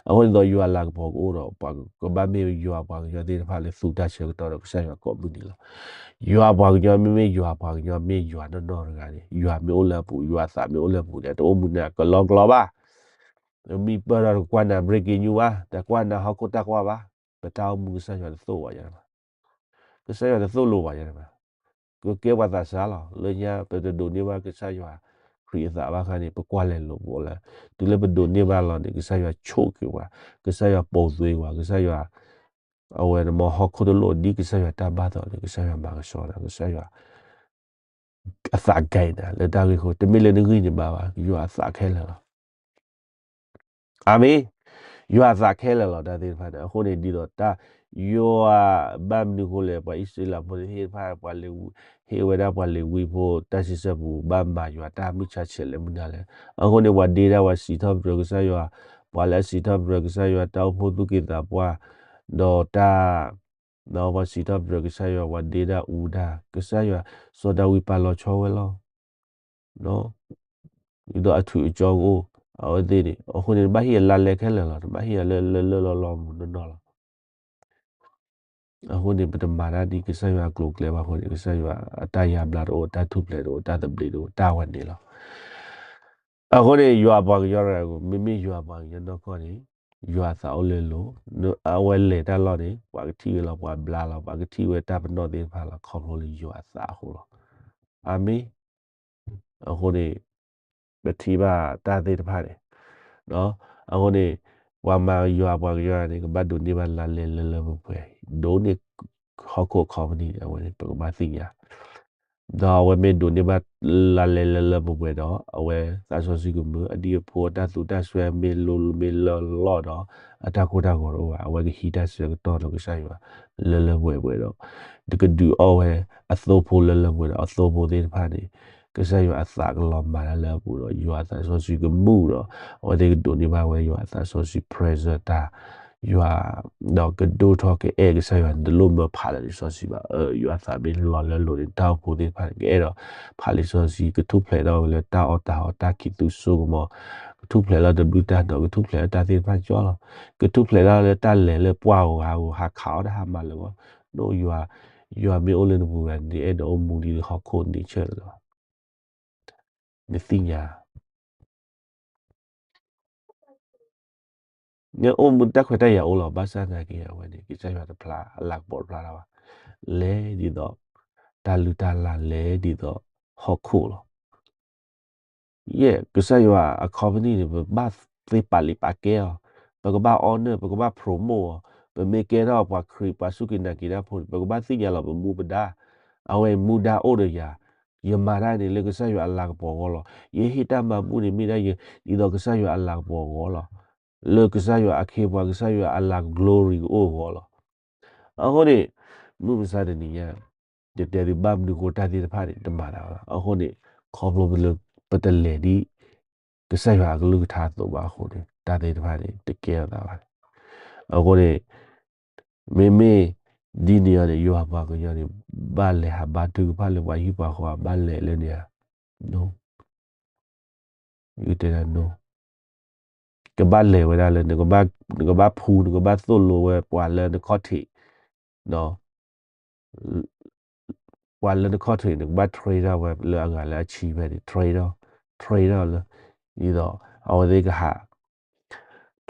အဃိန့ၣ်ဒီးယွၤအလၤကပီၤကအိၣ်ဒီး ပှၤကဘၣ်မ့ၢ်ယွၤအပှၤကညီသ့ၣ်တဖၣ်လၢသူတၢ်ဆၢကတီၢ်ဒီးကစၢ်ယွၤကိးမုၢ်နံၤလီၤ. ယွၤအပှၤကညီမ့မ့ၢ်ယွၤအပှၤကညီမ့ၢ်ယွၤနီၢ်နီၢ်တဂၤန့ၣ် ယွၤမ့ၢ်အိၣ်လၢအပူၤ ယွၤအသးမ့ၢ်အိၣ်လၢအပူၤန့ၣ် တအိၣ်မူန့ၣ် ကလီကလီဘၣ်. မံပၢၢ်ထီၣ်တကွၢ်နၤ breaking news ဘၣ်, တကွၢ်နၤဟီၣ်ခိၣ်တၢ်ကွၢ်ဘၣ်, ပတၢ်အိၣ်မူကစၢ်ယွၤတသိၣ်ဝဲယၤန့ၣ်ဘၣ်. ကစၢ်ယွၤတသိၣ်လိဘၣ်ယၤန့ၣ်ဘၣ်. ကကဲပှၤသးစၢ်လီၤ. လၢညါပတဒိးန့ၢ်ဘၣ်ကစၢ်ယွၤခရံာ်အသးဘၣ်ခါန့ၣ် ပကွၢ်လဲၤလိာ်ပလၢ တုၤလၢပဒိးန့ၢ်ဘၣ်လီၤန့ၣ် ကစၢ်ယွၤဆိၣ်က့ၤပှၤ, ကစၢ်ယွၤပိာ်သွ့ပှၤ, ကစၢ်ယွၤ အဝဲနမ့ၢ်ဟီၣ်ခိၣ်တလိၣ်ဒ်ကစၢ်ယွၤတၢ်ဘၣ်သးန့ၣ် ကစၢ်ယွၤမၤကဆှီနၤ, ကစၢ်ယွၤ အသးကဲနၤ လၢတၢ်ဂ့ၢ်အဃိ တမ့ၢ်လၢနဂံၢ်နဘါဘၣ်, ယွၤအသးခဲလၢာ်လီၤ. အၤမ့ၣ်, ယွၤအသးခဲလၢာ်လီၤ တၢ်သ့ၣ်တဖၣ်န့ၣ်. အဃိန့ၣ်ဒ်သိးတၢ် ယွၤဘၣ်မနုၤအဃိလဲၣ် ပှၤအံၣ်စရ့လးဖိသ့ၣ်တဖၣ် ပှၤလ့ၤဝံ, ဟ့ၣ်ဝဲဒၣ်ပှၤလ့ၤဝံဖိ တၢ်စံးဆၢပူၤ ဘၣ်မၤယွၤတၢ်မုၢ်ဆါဆဲးလၢမနုၤလဲၣ်. အဃိန့ၣ် ပှၤဒ့တၢ် ပှၤစံးထီၣ်ပတြၢၤကစၢ်ယွၤ, ပှၤလၢအစံးထီၣ်ပတြၢၤကစၢ်ယွၤ တၢ်အိၣ်ဖှိၣ်သူၣ်က့သးပှၢ်, ဒီးတၢ် ပှၤစံးထီၣ်ပတြၢၤကစၢ်ယွၤ ပှၤဒ့တၢ်အူတၢ် ကစၢ်ယွၤ စီၤဒၤဝံးပာ်လီၤဆီဝဲလီၤ. ဒ်သိးအထူးအကၠီကအိၣ် အဝဲသ့ၣ်န့ၣ် အဃိန့ၣ် နဘၣ်ဟ့ၣ်အလါလဲခဲလၢာ်လီၤ. နဘၣ်ဟ့ၣ်အလၢလၢလၢလီၢ်လီၢ်မူးနီၢ်နီၢ်လီၤ. အဃိန့ၣ် ပတမၤတၢ်ဒ်ကစၢ်ယွၤအကျိၤအကျဲဘၣ်အဃိန့ၣ် ကစၢ်ယွၤအတၢ်ယါဘျါတအိၣ် တၢ်ထူၣ်ဖျဲးတအိၣ် တၢ်သဘျ့တအိၣ် တၢ်ဝဲန့ၣ်လီၤ. အဃိန့ၣ် ယွၤအပှၤကညီတဂၤ မ့မ့ၢ်ယွၤအပှၤကညီနီၢ်ကီၢ်န့ၣ် ယွၤအသးအိၣ်လၢလိၤ, အဝဲလဲၤတၢ်လီၢ်န့ၣ် ပှၤကထံၣ်ဝဲလီၤ ပှၤဘျါလီၤ ပှၤကထံၣ်ဝဲတၢ်ပနီၣ်သ့ၣ်တဖၣ်လီၤ ခီဖျိလၢယွၤအသးအဃိလီၤ. အၤမ့ၣ်. အဃိန့ၣ် ပထံၣ်ဘၣ်တၢ်သ့ၣ်တဖၣ်န့ၣ် အဃိန့ၣ် ပှၤမၤယွၤပှၤကညီန့ၣ် ကဘၣ်ဒိးန့ၢ်ဘၣ်လါလဲလၢလၢပှဲၤပှဲၤ, ဒိးန့ၢ်ဟီၣ်ခိၣ် company န့ၣ် အဝဲန့ၣ် ပကဘၣ်သ့ၣ်ညါ ဒီးအဝဲမ့ၢ်ဒိးန့ၢ်ဘၣ်လါလဲလၢလၢပှဲၤပှဲၤဒီး အဝဲသးစီဆှံကမုာ် အဒံၣ်အဖိအတၢ်သူတၢ်စွဲမ့ၢ်လိမ့ၢ်လၢလီၢ်ဒီး အတၢ်ကိၢ်တၢ်ဂီၤတအိၣ်ဘၣ် အဝဲကဟံးတၢ်ဆၢကတီၢ်ဒီးကစၢ်ယွၤလၢလၢပှဲၤပှဲၤဒီး တကဒုးအီၣ်ဝဲအသိဖိလၢလၢပှဲၤဒီး အသိဖိသ့ၣ်တဖၣ်န့ၣ် ကစၢ်ယွၤအသးကလီၤမၤတၢ်လၢအပူၤဒီး ယွၤအသးစီဆှံကမုာ်ဒီး အဝဲသ့ၣ်ကဒိးန့ၢ်ဘၣ်ဝဲယွၤအသးစီဆှံ presence တၢ် ယွၤ ဒီးကဒိၣ်ထီၣ်ကအဲၣ်ကစၢ်ယွၤ နတလိၣ်မၢဖးလၢာ်လံာ်စီဆှံဘၣ်. ယွၤသးမ့ၢ်လီၤလၢလိၤန့ၣ် တၢ်အိၣ်ဖှိၣ်သ့ၣ်တဖၣ်န့ၣ် ကအဲၣ်ဒိးဖးလံာ်စီဆှံ ကထူၣ်ဖျဲးထီၣ်ဝဲလၢတၢ်အီၣ်တၢ်အီ တၢ်ခံးသူစိကမီၤ, ကထူၣ်ဖျဲးထီၣ်တဘျုးတၢ်ဒီး ကထူၣ်ဖျဲးထီၣ်တၢ်သ့ၣ်တဖၣ်ကၠီလီၤ. ကထူၣ်ဖျဲးထီၣ်လၢတၢ်လဲၤလၢပှၢ်ဧိၤဂၤဧိၤ ဟးခးအီၣ်တၢ်ဟးမၤလၢာ်ဂီၢ်, နအိၣ်ယွၤ, ယွၤမ့ၢ်အိၣ်လၢနပူၤဂၤ နအဲၣ်ဒိးအိၣ်မူဒ်ဟီၣ်ခိၣ်န့ဆၢၣ်လၢၤလီၤ. နသ့ၣ်ညါ နအိၣ်မူတၢ်ခွဲးတၢ်ယာ်အိၣ်လီၤ ဘၣ်ဆၣ်သနာ်က့ အဝဲန့ၣ် ကစၢ်ယွၤတဖျါ အလၤကပီၤတဖျါလၢၤဘၣ်. လဲၤဒ်သိး တၢ်လုၢ်တၢ်လၢ်လဲၤဒ်သိး ဟီၣ်ခိၣ်လီၤ. ယဲၢ် ကစၢ်ယွၤအ company န့ၣ် ပဘၣ်သ့ပာ်လံာ်ပာ်ကဲအီၤ, ပကဘၣ် honor ပကဘၣ် promote အီၤ, ပမ့ၢ်ကဲထီၣ်ပှၤခရံာ် ပှၤစူၢ်က့ၤနာ်က့ၤတၢ်ဖိန့ၣ် ပကဘၣ်သ့ၣ်ညါလီၤ ပမူပဒါ, အဝဲမူဒါအိၣ်ဒီးယၤ, ယမၤတၢ်န့ၣ်လၢကစၢ်ယွၤအလၤကပီၤအဂီၢ်လီၤ. ယဟ့ၣ်တၢ်မၤဘူၣ်န့ၣ်မ့ၢ်ဒၣ်ယ ဒ်သိးကစၢ်ယွၤအလၤကပီၤအဂီၢ်လီၤ. လၢကစၢ်ယွၤအခ့အပှၤ ကစၢ်ယွၤအလၤက glory ကအိၣ်အဂီၢ်လီၤ. အဃိန့ၣ် မုၢ်မဆါတနံၤညါ ယတဲသုဘၣ်မနုၤဃိတၢ်သ့ၣ်တဖၣ်န့ၣ် တမၤတၢ်ဘၣ်လီၤ. အဃိန့ၣ် ခီဖျိလၢပတလဲၤဒ် ကစၢ်ယွၤအကလုၢ်ကထါအသိးဘၣ်အဃိန့ၣ် တၢ်သ့ၣ်တဖၣ်န့ၣ် တကဲထီၣ်သးဘၣ်. အဃိန့ၣ် မ့မ့ၢ်ဒ်န့ၣ်အီၤန့ၣ် ယွၤပှၤကညီန့ၣ် ဘၣ်လဲၤဟးဘါထုကဖၣ်လၢပှၤဟံၣ်ပှၤဃီ ဘၣ်လဲၤလၢန့ၣ်ဧါ. ယတဲဒၣ်နိ ကဘၣ်လဲၤဝဲဒၣ်လၢ နကဘၣ်ဖှူ နကဘၣ်သိၣ်လိဝဲပှၤလၢနခီၣ်ထံး, ပှၤလၢနခီၣ်ထံးန့ၣ် နကဘၣ် train ထီၣ်ဝဲလၢအဂၤလၢအဆံဖဲန့ၣ် train ထီၣ်, train ထီၣ်လၢ ဒ်သိး အဝဲသ့ၣ်ကဟး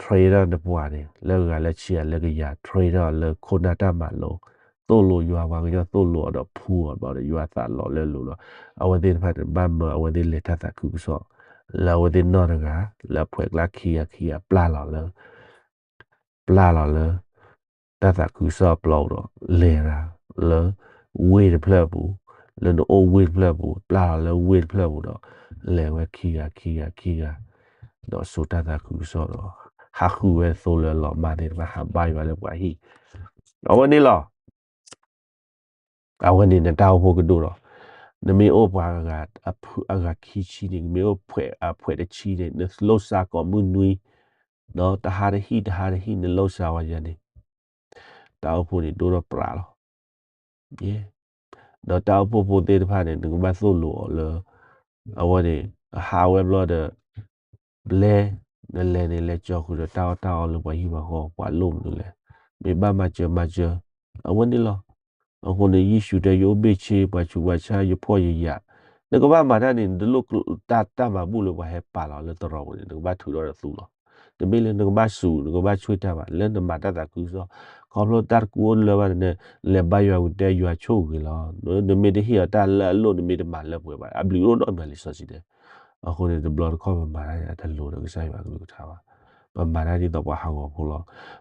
train ထီၣ်နပှၤန့ၣ် လၢအဂၤလၢဆံဂၤလၢကယၤ train ထီၣ်လၢခိၣ်နၢ်တၢ်မၤလိ, သိၣ်လိယွၤပှၤကညီသိၣ်လိအီၤဒီးဖှူအီၤဘၣ်ဒီးယွၤသးလီၤလၢအလိၤလီၤ. အဝဲသ့ၣ်တဖၣ်န့ၣ် ဘၣ်မၢအဝဲသ့ၣ်လဲၤတၢ်သးခုကစီၣ် လၢအဝဲသ့ၣ်နီၢ်တဂၤ လၢအဖှဲးကျါခံဂၤခံဂၤ ပျၢ်လီၤလၢ ပျၢ်လီၤလၢ တၢ်သးခုကစီၣ်အပျီပူၤဒီး လဲၤရၤလၢ ဝ့ၢ်တဖျၢၣ်အပူၤ, လၢနအိၣ်ဝ့ၢ်တဖျၢၣ်အပူၤ ပျၢ်လီၤလၢဝ့ၢ်တဖျၢၣ်အပူၤဒီး လဲၤဝဲခံဂၤခံဂၤခံဂၤ ဒီးစိာ်တၢ်သးခုကစီၣ်ဒီး ဟးဃုဝဲသိလၢအလီၤမၢ်သ့ၣ်တဖၣ် ဟးဘါယွၤလၢပှၤဟံၣ် အဝဲန့ၣ်လီၤ. အဝဲန့ၣ်နတၢ်အိၣ်ဖှိၣ်ကဒိၣ်ဒီး နမ့ၢ်အိၣ်ပှၤအဂၤခံဆံန့ၣ် နမ့ၢ်အိၣ်ဖှဲးအဖှဲးတဆံန့ၣ် နလိၣ်စါကိးမုၢ်နွံ, ဒီးတဟါတဟံၣ်တဟါတဟံၣ် နလိၣ်စါဝဲယၤန့ၣ် တၢ်အိၣ်ဖှိၣ်န့ၣ်ဒိၣ်ထီၣ်ပြးလီၤ. ဒီးတၢ်အိၣ်ဖှိၣ်ဖိသ့ၣ်တဖၣ်န့ၣ် နကဘၣ်သိၣ်လိအီၤလၢ အဝဲန့ၣ် အဟးဝဲဘျီဒီး ဘျဲ နလဲၤန့ၣ် လဲၤကၠီဃုာ်ဒီးတၢ်အီၣ်တၢ်အီလၢပှၤဟံၣ်ပှၤဃီ ပှၤလိၣ်မနုၤလဲၣ်. မ့ၢ်ဘၣ်မၤစၢၤမၤစၢၤ အဝဲန့ၣ်လီၤ. အဃိန့ၣ် ယ့ၣ်ၡူးတဲ ယအိၣ်ဘ့ၣ်ဆ့ ပှၤဆူးပှၤဆါ ယဖှီၣ်ယယာ်, နကဘၣ်မၤတၢ်န့ၣ် နတလိၣ်တၢ်တၢ်မၤဘူၣ်လၢပှၤဟဲပာ်လီၤလၢသရိာ်ပူၤန့ၣ် နကဘၣ်ထုးထီၣ်ဒီးသူလီၤ. တမ့ၢ်လၢနကဘၣ်စူး နကဘၣ်ဆွ့ၣ်တၢ်ဘၣ် လၢနမၤတၢ်သးခုကစီၣ်, ခီဖျိတၢ်တကူအိၣ်လၢဘၣ်န့ၣ် လဲၤဘါယွၤဝံၤတဲယွၤဆိၣ်ဂ့ၤလီၤ. နမ့ၢ်တဟ့ၣ်အီၤတၢ်လၢအလိၣ် နမ့ၢ်တမၤလၢပှဲၤဘၣ် အဘျုးအိၣ်နီတမံၤလံာ်စီဆှံတဲ. အဃိန့ၣ် တဘျီတခီၣ်ပမၤတၢ်န့ၣ် အတလိၤဒီးကစၢ်ယွၤအကလုၢ်ကထါဘၣ်. ပမၤတၢ်ဒ်သိးပှၤဟးဂီၤဖိလီၤ.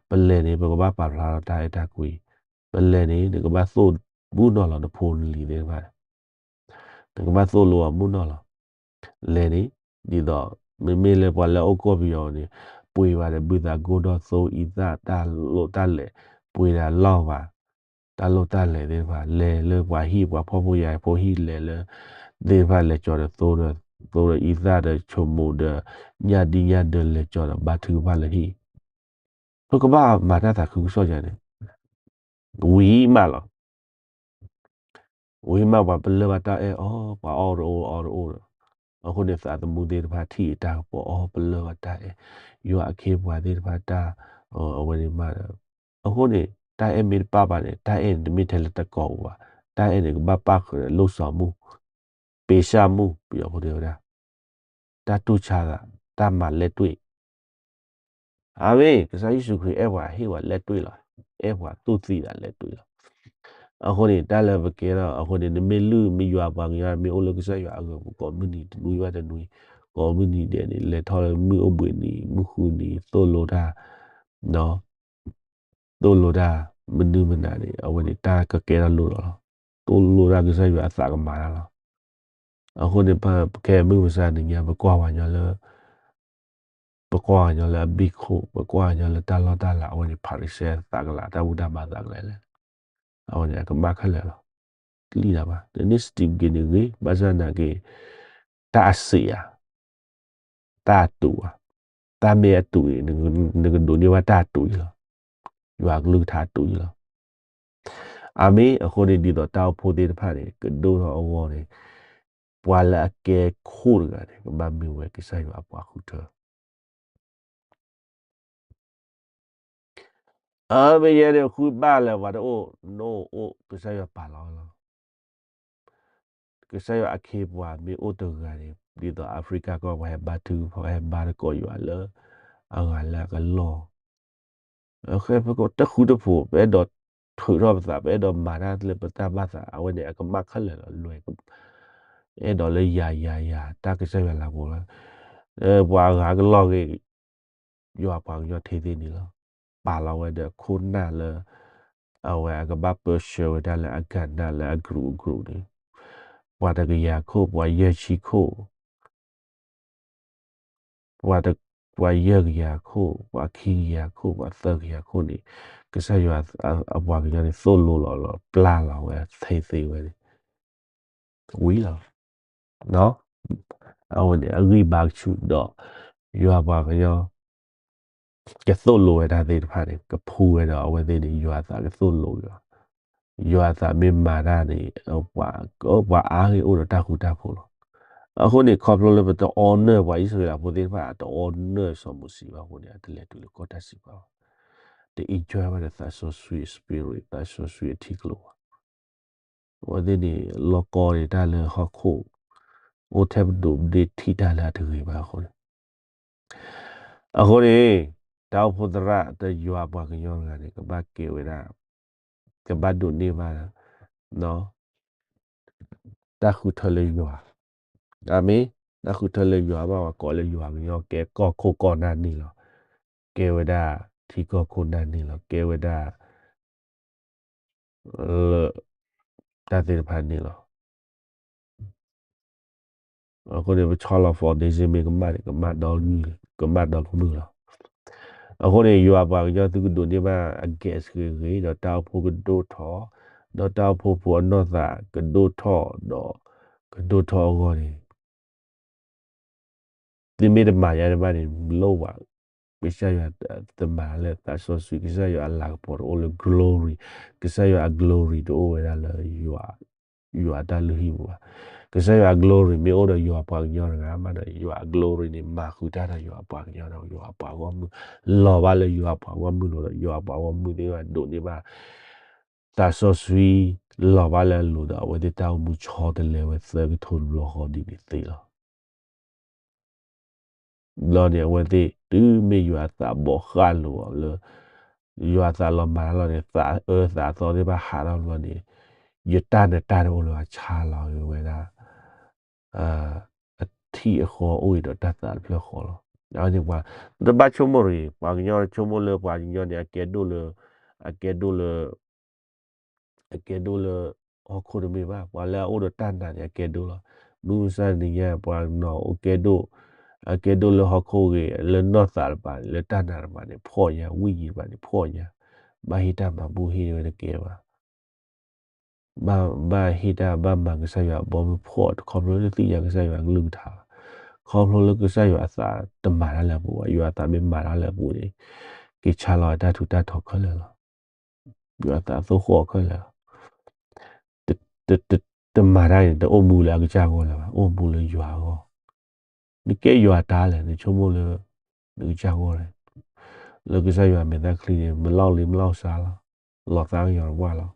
ပလဲၤန့ၣ် ပကဘၣ်ပာ်ဖျါထီၣ်တၢ်အဲၣ်တၢ်ကွံ. ပလဲၤန့ၣ် နကဘၣ်သိၣ်မုၢ်နီၢ်လီၤ နဖိနလံၤသ့ၣ်တဖၣ် နကဘၣ်သိၣ်လိအီၤမုၢ်နီၢ်လီၤ. လဲၤန့ၣ် ဒ်သိး မ့မ့ၢ်လၢပှၤလၢအအိၣ်ကီၢ်ပယီၤန့ၣ် ပှ့ၤဘၣ်ဒီးဘုသးကိၢ်ဒီၣ်သိအံသၣ်တၢ်လိၣ်တၢ်လဲၤ, ပှ့ၤဒၣ်လီၢ်ဘၣ် တၢ်လိၣ်တၢ်လဲၤသ့ၣ်တဖၣ် လဲၤလၢပှၤဟံၣ်ပှၤဖှီၣ်ဖိယာ်ဖိဟံၣ်လဲၤလၢ သ့ၣ်တဖၣ်လဲၤကၠီဒီးသိဒီး သိဒီးအံသၣ်ဒီးဆိမိၣ်ဒီး ညၣ်ဒံညၣ်ဒၢလဲၤကၠီဒီးဘါထုကဖၣ်လၢဟံၣ် ပကဘၣ်မၤတၢ်သးခုကစီၣ်ယၤန့ၣ် ဝံၤမးလီၤ. ဝံၤမးပှၤပလၢၢ်ဘၣ်တၢ်အဲၣ်အီၤ ပှၤအီၣ်တအိၣ်အီတအိၣ်ဒီး အဃိန့ၣ်သးသမူသ့ၣ်တဖၣ်ထံၣ်အတၢ်ကပီၤအီၤ ပလၢၢ်ဘၣ်တၢ်အဲၣ် ယွၤအခ့အပှၤသ့ၣ်တဖၣ်တၢ် အဝဲန့ၣ်မးဒီး အဃိန့ၣ် တၢ်အဲၣ်မ့ၢ်တပၣ်ဘၣ်န့ၣ် တၢ်အဲၣ်န့ၣ်တမ့ၢ်ထဲလၢတကီၢ်ပူၤဘၣ်. တၢ်အဲၣ်န့ၣ်ကဘၣ်ပၣ်ဃုာ်ဒီးလိၣ်စီၤမူၣ် ပ့ၤဆၣ်မူၣ် ပယီၤဖိတဲဝဲဒၣ် တၢ်တူၢ်ဆါသး တၢ်မၤလဲၢ်တွ့ၣ် အမ့ၢ် ကစၢ်ယ့ၣ်ၡူးခရံာ်အဲၣ်ပှၤဟ့ၣ်ပှၤလဲၢ်တွ့ၣ်လီၤ. အဲၣ်ပှၤတူၢ်သံသးလဲၢ်တွ့ၣ်လီၤ. အဃိန့ၣ် တၢ်လၢပကဲထီၣ် အဃိန့ၣ် နမ့ၢ်လုၢ်မ့ၢ်ယွၤပှၤကညီ မ့ၢ်အိၣ်လၢကစၢ်ယွၤအဂီၢ်ပူၤ ကိးမုၢ်နံၤတနွံဘၣ်တနွံ ကိးမုၢ်နံၤဒဲးန့ၣ် လဲၤထီၣ်လၢမုၢ်အိၣ်ဘှံးနံၤ မုၢ်ဃုနံၤ သိၣ်လိတၢ် သိၣ်လိတၢ် မနုၤမနၤန့ၣ် အဝဲန့ၣ် တၢ်ကကဲထီၣ်လိၣ်လီၤလီၤ. သိၣ်လိတၢ်ကစၢ်ယွၤအသးကမၤတၢ်လီၤ. အဃိန့ၣ် ပကဲမုၢ်မဆါတနံၤညါ ပကွၢ်ပှၤကညီလၢ ပကွၢ်ပှၤကညီလၢအဘ့ၣ်ခိၣ်, ပကွၢ်ပှၤကညီလၢတၢ်လီၢ်တၢ်လၤ အဝဲန့ၣ် ဖၤရံၤၡဲသးကလၤ တၢ်ဘူၣ်တၢ်ဘါသးကလၤလဲၣ်. အဝဲန့ၣ် အကမၣ်ခဲလၢာ်လီၤ. တလံၣ်ဒၣ်ဘၣ်. တန့ၢ်စတံးက့ၤန့ၣ်ဂ့ၤ, ဘၣ်ဆၣ်သနာ်က့ တၢ်အစံးဧါ, တၢ်အတူးဧါ, တၢ်မ့ၢ်အတူးန့ၣ် နကဒိးန့ၢ်ဘၣ်တၢ်အတူးအံၤလီၤ. ယွၤအကလုၢ်ကထါအတူးအံၤလီၤ. အၤမ့ၣ်. အဃိန့ၣ် ဒ်သိးတၢ်အိၣ်ဖှိၣ်သ့ၣ်တဖၣ်န့ၣ် ကဒိၣ်ထီၣ်အဂီၢ်န့ၣ်, ပှၤလၢအကဲခိၣ်တဂၤန့ၣ် ကဘၣ်မ့ၢ်ဝဲကစၢ်ယွၤအပှၤဃုထၢ အမ့ၢ်ယဲန့ၣ် ဃုဘၣ်လၢၤပှၤတအိၣ်, နအိၣ်အိၣ် ကစၢ်ယွၤပာ်လီၤဝဲလီၤ. ကစၢ်ယွၤအခ့အပှၤမ့ၢ်အိၣ်တဂၤန့ၣ် ဒ်သိးအဖရံကၤကီၢ် ပှၤဟဲဘါထုကဖၣ် ဟဲဘါသကိးယွၤလၢ အဂၤလၢအကလီၢ် တဃူတဖိး ပအဲၣ်ဒိးထုးထီၣ်ပသး ပအဲၣ်ဒိးမၤတၢ်လၢပတၢ်ဘၣ်သး အဝဲန့ၣ် အကမၣ်ခဲလၢာ်လီၤ. လွဲၢ် အဲၣ်ဒိးလၢယၤယၤယၤ တၢ်ကစၢ်ယွၤလၤကပီၤလီၤ. ပှၤအဂၤကလီၢ်ဂ့ၤ ယွၤပှၤကညီထဲသ့န့ၣ်လီၤ. ပာ်လီၤဝဲဒီးခိၣ်နၢ်လၢ အဝဲအကဘၣ်ပၢဆှၢဝဲဒၣ်လၢအကၤနၢ်လၢအကရူၢ်အကရူၢ်န့ၣ်, ပှၤတကယၤခိၣ်, ပှၤယဲၢ်ဆံခိၣ် ပှၤတ, ပှၤယဲၢ်ကယၤခိၣ်, ပှၤခံကယၤခိၣ်, ပှၤသၢကယၤခိၣ်န့ၣ်, ကစၢ်ယွၤအပှၤကညီန့ၣ် သိၣ်လိလီၤလီၤ ပျၢ်လီၤဝဲသ့သ့ဝဲန့ၣ်, ဝံၤလီၤ. အဝဲန့ၣ် အဂံၢ်ဘါကဆူၣ်ဒီး ယွၤပှၤကညီ ကသိၣ်လိဝဲဒၣ်သ့ၣ်တဖၣ်န့ၣ် ကဖှူဝဲဒီး အဝဲသ့ၣ်န့ၣ် ယွၤအသးကသိၣ်လိက့ၤအီၤ, ယွၤအသးမ့ၢ်မၤတၢ်န့ၣ် ပှၤအါဂ့ၢ်အိၣ်ဒီးတၢ်ဃူတၢ်ဖိးလီၤ. အဃိန့ၣ် ခီဖျိလၢပတ honor ပှၤအံၣ်စရ့လးဖိသ့ၣ်တဖၣ် အတ honor စီၤမိၤၡ့ဘၣ်အဃိန့ၣ် အတလဲၤတုၤလၢကီၢ်တၢ်စံးပာ်ဘၣ်, တ enjoy ဘၣ်ဒီးသးစီဆှံအ spirit သးစီဆှံအထံကျိဘၣ်. အဝဲသ့ၣ်န့ၣ် လီၢ်ကီန့ၣ် တၢ်လၢဟီၣ်ခိၣ် အိၣ်ထဲပဒိးပဒ့ၣ်ထံၣ်တၢ်လၢအတဂ့ၤဘၣ်အဃိန့ၣ်, အဃိန့ၣ် တၢ်အိၣ်ဖှိၣ်သရၣ်တယွၤပှၤကညီတဂၤန့ၣ် ကဘၣ်ကဲဝဲဒၣ်, ကဘၣ်ဒိးန့ၢ်ဘၣ် တၢ်ဃုထၢလၢယွၤ, အၤမ့ၣ်, တၢ်ဃုထၢလၢယွၤဘၣ်ဝဲကိးလၢယွၤကညီ ကဲကီၢ်ခိၣ်ကီၢ်နၢ်န့ၣ်လီၤ. ကဲဝဲဒၣ်ထံကီၢ်ခိၣ်နၢ်န့ၣ်လီၤ. ကဲဝဲဒၣ် လၢ တၢ်သ့ၣ်တဖၣ်န့ၣ်လီၤ. အဃိန့ၣ် ပဆီလီၤ foundation မ့ၢ်ကမၣ်န့ၣ် ကမၣ်ဒီ, ကမၣ်ဒီကမုၢ်လီၤ. အဃိန့ၣ် ယွၤပှၤကညီသုကဒိးန့ၢ်ဘၣ်အ gas ဂ့ၤဂ့ၤ ဒီးတၢ်အိၣ်ဖှိၣ်ကဒိၣ်ထီၣ်, ဒီးတၢ်အိၣ်ဖှိၣ်ဖိအနီၢ်သးကဒိၣ်ထီၣ်ဒီး ကဒိၣ်ထီၣ်အဂီၢ်န့ၣ် သုမ့ၢ်တမၤယါန့ၣ်ဘၣ်န့ၣ် လိၣ်ဘၣ်, ကစၢ်ယွၤတမၤလၢသးစီဆှံ, ကစၢ်ယွၤအလၤကပီၤတအိၣ်လၢ glory, ကစၢ်ယွၤအ glory တအိၣ်ဝဲဒၣ်လၢ ယွၤအတၢ်လုၢ်ဟံၣ်ပူၤဘၣ်. ကစၢ်ယွၤအ glory မ့ၢ်အိၣ်ဒီးယွၤပှၤကညီတဂၤမးဒီး ယွၤအ glory န့ၣ် မၤဃုာ်တၢ်ဒီးယွၤအပှၤကညီဒီးယွၤအပှၤဂီၢ်မုၢ်, လီၤဘၣ်လၢယွၤအပှၤဂီၢ်မုၢ်လိၤဒီး ယွၤအပှၤဂီၢ်မုၢ်သ့ၣ်တဖၣ်ဒိးန့ၢ်ဘၣ် သးစီဆှံ လီၤဘၣ်လၢအလိၤဒီး အဝဲသ့ၣ်တၢ်အိၣ်မူဆီတလဲဝဲသၢကထိတဘျီဃီဒ်န့ၣ်သ့လီၤ. ဘျီန့ၣ် အဝဲသ့ၣ်တုၤမ့ၢ်ယွၤအသးဘိးဃၣ်လိာ်အီၤလၢ ယွၤအသးလီၤမၤတၢ်လီၤန့ၣ် သးအၢသးသီသ့ၣ်တဖၣ်ဟးထီၣ်ဘျီန့ၣ် ယတၢ်နတၢ်တအိၣ်လၢၤဘၣ် ဆါလီၤက့ၤဝဲဒၣ် အထံအဃီအိၣ်အံၤဒီးတၢ်သးတဖျၢၣ်ဃီလီၤ. အဝဲန့ၣ်ပှၤ တဘၣ်ဆိကမိၣ်တဂ့ၤ, ပှၤကညီဆိကမိၣ်လၢပှၤကညီန့ၣ် အကဲဒိၣ်လၢ အကဲဒိၣ်လၢ အကဲဒိၣ်လၢဟီၣ်ခိၣ်တမ့ၢ်ဘၣ်, ပှၤလၢအအိၣ်ဒီးတၢ်နာ်န့ၣ် အကဲဒိၣ်လီၤ. မုၢ်မဆါတနံၤညါ ပှၤနီၢ်အိၣ်ကဲဒိၣ်, အကဲဒိၣ်လၢဟီၣ်ခိၣ်ဂ့ၤ, လၢနီၢ်သးတပၤန့ၣ်, လၢတၢ်နာ်တပၤန့ၣ် ဖှီၣ်ညါ, ဝိညာဉ်တပၤန့ၣ် ဖှီၣ်ညါ, ဘၣ်ဟ့ၣ်တၢ်မၤဘူၣ်ဟ့ၣ်ဝဲတကဲဘၣ်. ဘၣ်, ဘၣ်ဟ့ၣ်တၢ်ဘၣ်မၤကစၢ်ယွၤအဘီမုၢ်ဖှီၣ် ခီဖျိလၢတသ့ၣ်ညါကစၢ်ယွၤအကလုၢ်ကထါဘၣ်, ခီဖျိလၢကစၢ်ယွၤအသးတမၤတၢ်လၢအပူၤဘၣ်, ယွၤအသးမ့ၢ်မၤတၢ်လၢအပူၤန့ၣ် ကဆါလီၤတၢ်ထူးတၢ်တီၤခဲလၢာ်လီၤ. ယွၤအသးသိၣ်ဃီၣ်ခဲလၢာ်လီၤ. တ, တ, တ, တမၤတၢ်န့ၣ် တအိၣ်မူလၢအကစၢ်အဂီၢ်လၢၤဘၣ်, အိၣ်မူလၢယွၤအဂီၢ်. နကဲယွၤတၢ်လဲၣ်, နဆိကမိၣ်လၢ နကစၢ်အဂီၢ်လဲၣ်. လၢကစၢ်ယွၤမဲာ်သၣ်ချံန့ၣ် မၤလီၢ်လံၤမၤလီၢ်စါလီၤ, လီၤသးကညီၤတပှၢ်လီၤ.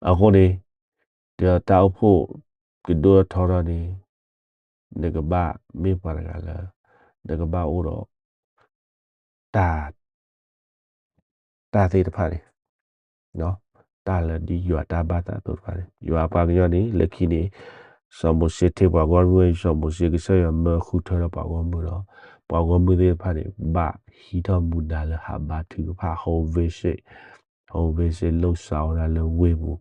အဃိန့ၣ် ဒီးတၢ်အိၣ်ဖှိၣ်ကဒိၣ်ထီၣ်ထီထီၣ်န့ၣ် နကဘၣ်မ့ၢ်ပှၤတဂၤလၢ နကဘၣ်အိၣ်ဒီး တၢ် တၢ်သ့ၣ်တဖၣ်န့ၣ်, တၢ်လၢဒ်ယွၤတၢ်ဘၣ်သးအသိးတဖၣ်န့ၣ်, ယွၤအပှၤကညီန့ၣ် လၢခံန့ၣ် စီၤမိၤၡ့ထံၣ်ပှၤဂီၢ်မုၢ်, စီၤမိၤၡ့ကစၢ်ယွၤမၢဃုထၢဒီးပှၤဂီၢ်မုၢ်ဒီး ပှၤဂီၢ်မုၢ်သ့ၣ်တဖၣ်န့ၣ် ဘၣ်ဟံးထီၣ်မူဒါလၢဟးဘါထုကဖၣ် ဟိ visit, ဟိ visit လိာ်စးဝဲဒၣ်လၢဝ့ၢ်ပူၤ,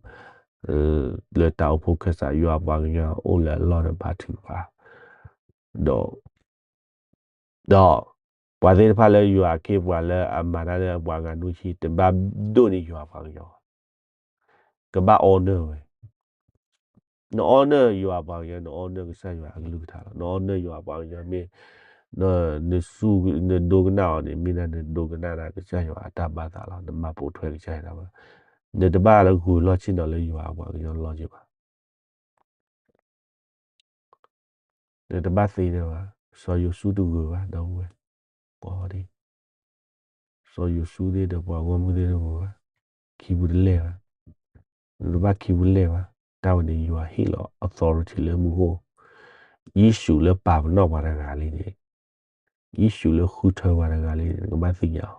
လၢတၢ်အိၣ်ဖှိၣ်ခၢၣ်စး ယွၤအပှၤကညီအိၣ်လၢအလီၢ်ဒီးဘါထုကဖၣ်, ဒီး ဒီး ပှၤသ့ၣ်တဖၣ်လၢယွၤအခ့အပှၤလၢအမၤတၢ်လၢပှၤဂၤနွံဆံ တဘၣ်ဒိၣ်န့ၢ်ယွၤအပှၤကညီ, ကဘၣ် honor ဝဲ န honor ယွၤအပှၤကညီ န honor ကစၢ်ယွၤအကလုၢ်ကထါလီၤ. န honor ယွၤအပှၤကညီမ့ၢ် န နဒိကနၣ်အီၤန့ၣ် မ့ၢ်ဒၣ်နဒိကနၣ်ဒၣ်ကစၢ်ယွၤအတၢ်ဘၣ်သးလီၤ. နမၤပိာ်ထွဲကစၢ်ယွၤတၢ်ဘၣ်, နတဘၣ်လၢဂုာ်လီၢ်ဆ့ၣ်နီၤလၢယွၤအပှၤကညီလီၢ်က့ၤဘၣ်. နတဘၣ်သ့န့ၢ်ဘၣ်, စီၤယိၤၡူတဂုာ်ဘၣ် ဒီပုၢ်ဝဲၢ်, ပှၤဒ် စီၤယိၤၡူသ့ၣ်ဒီးပှၤဂီၢ်မုၢ်သ့ၣ်တဂုာ်ဘၣ်, ခံပူၤတလဲၢ်ဘၣ်, နတဘၣ်ခံပူၤတလဲၢ်ဘၣ်, တၢ်ဝဲန့ၣ်ယွၤဟ့ၣ်လီၤ authority လၢမူခိၣ်, ယ့ၣ်ၡူးလၢပာ်ပနီၣ်ပှၤတဂၤလံန့ၣ် ယ့ၣ်ၡူးလၢဃုထၢပှၤတဂၤလံန့ၣ် နကဘၣ်သ့ၣ်ညါ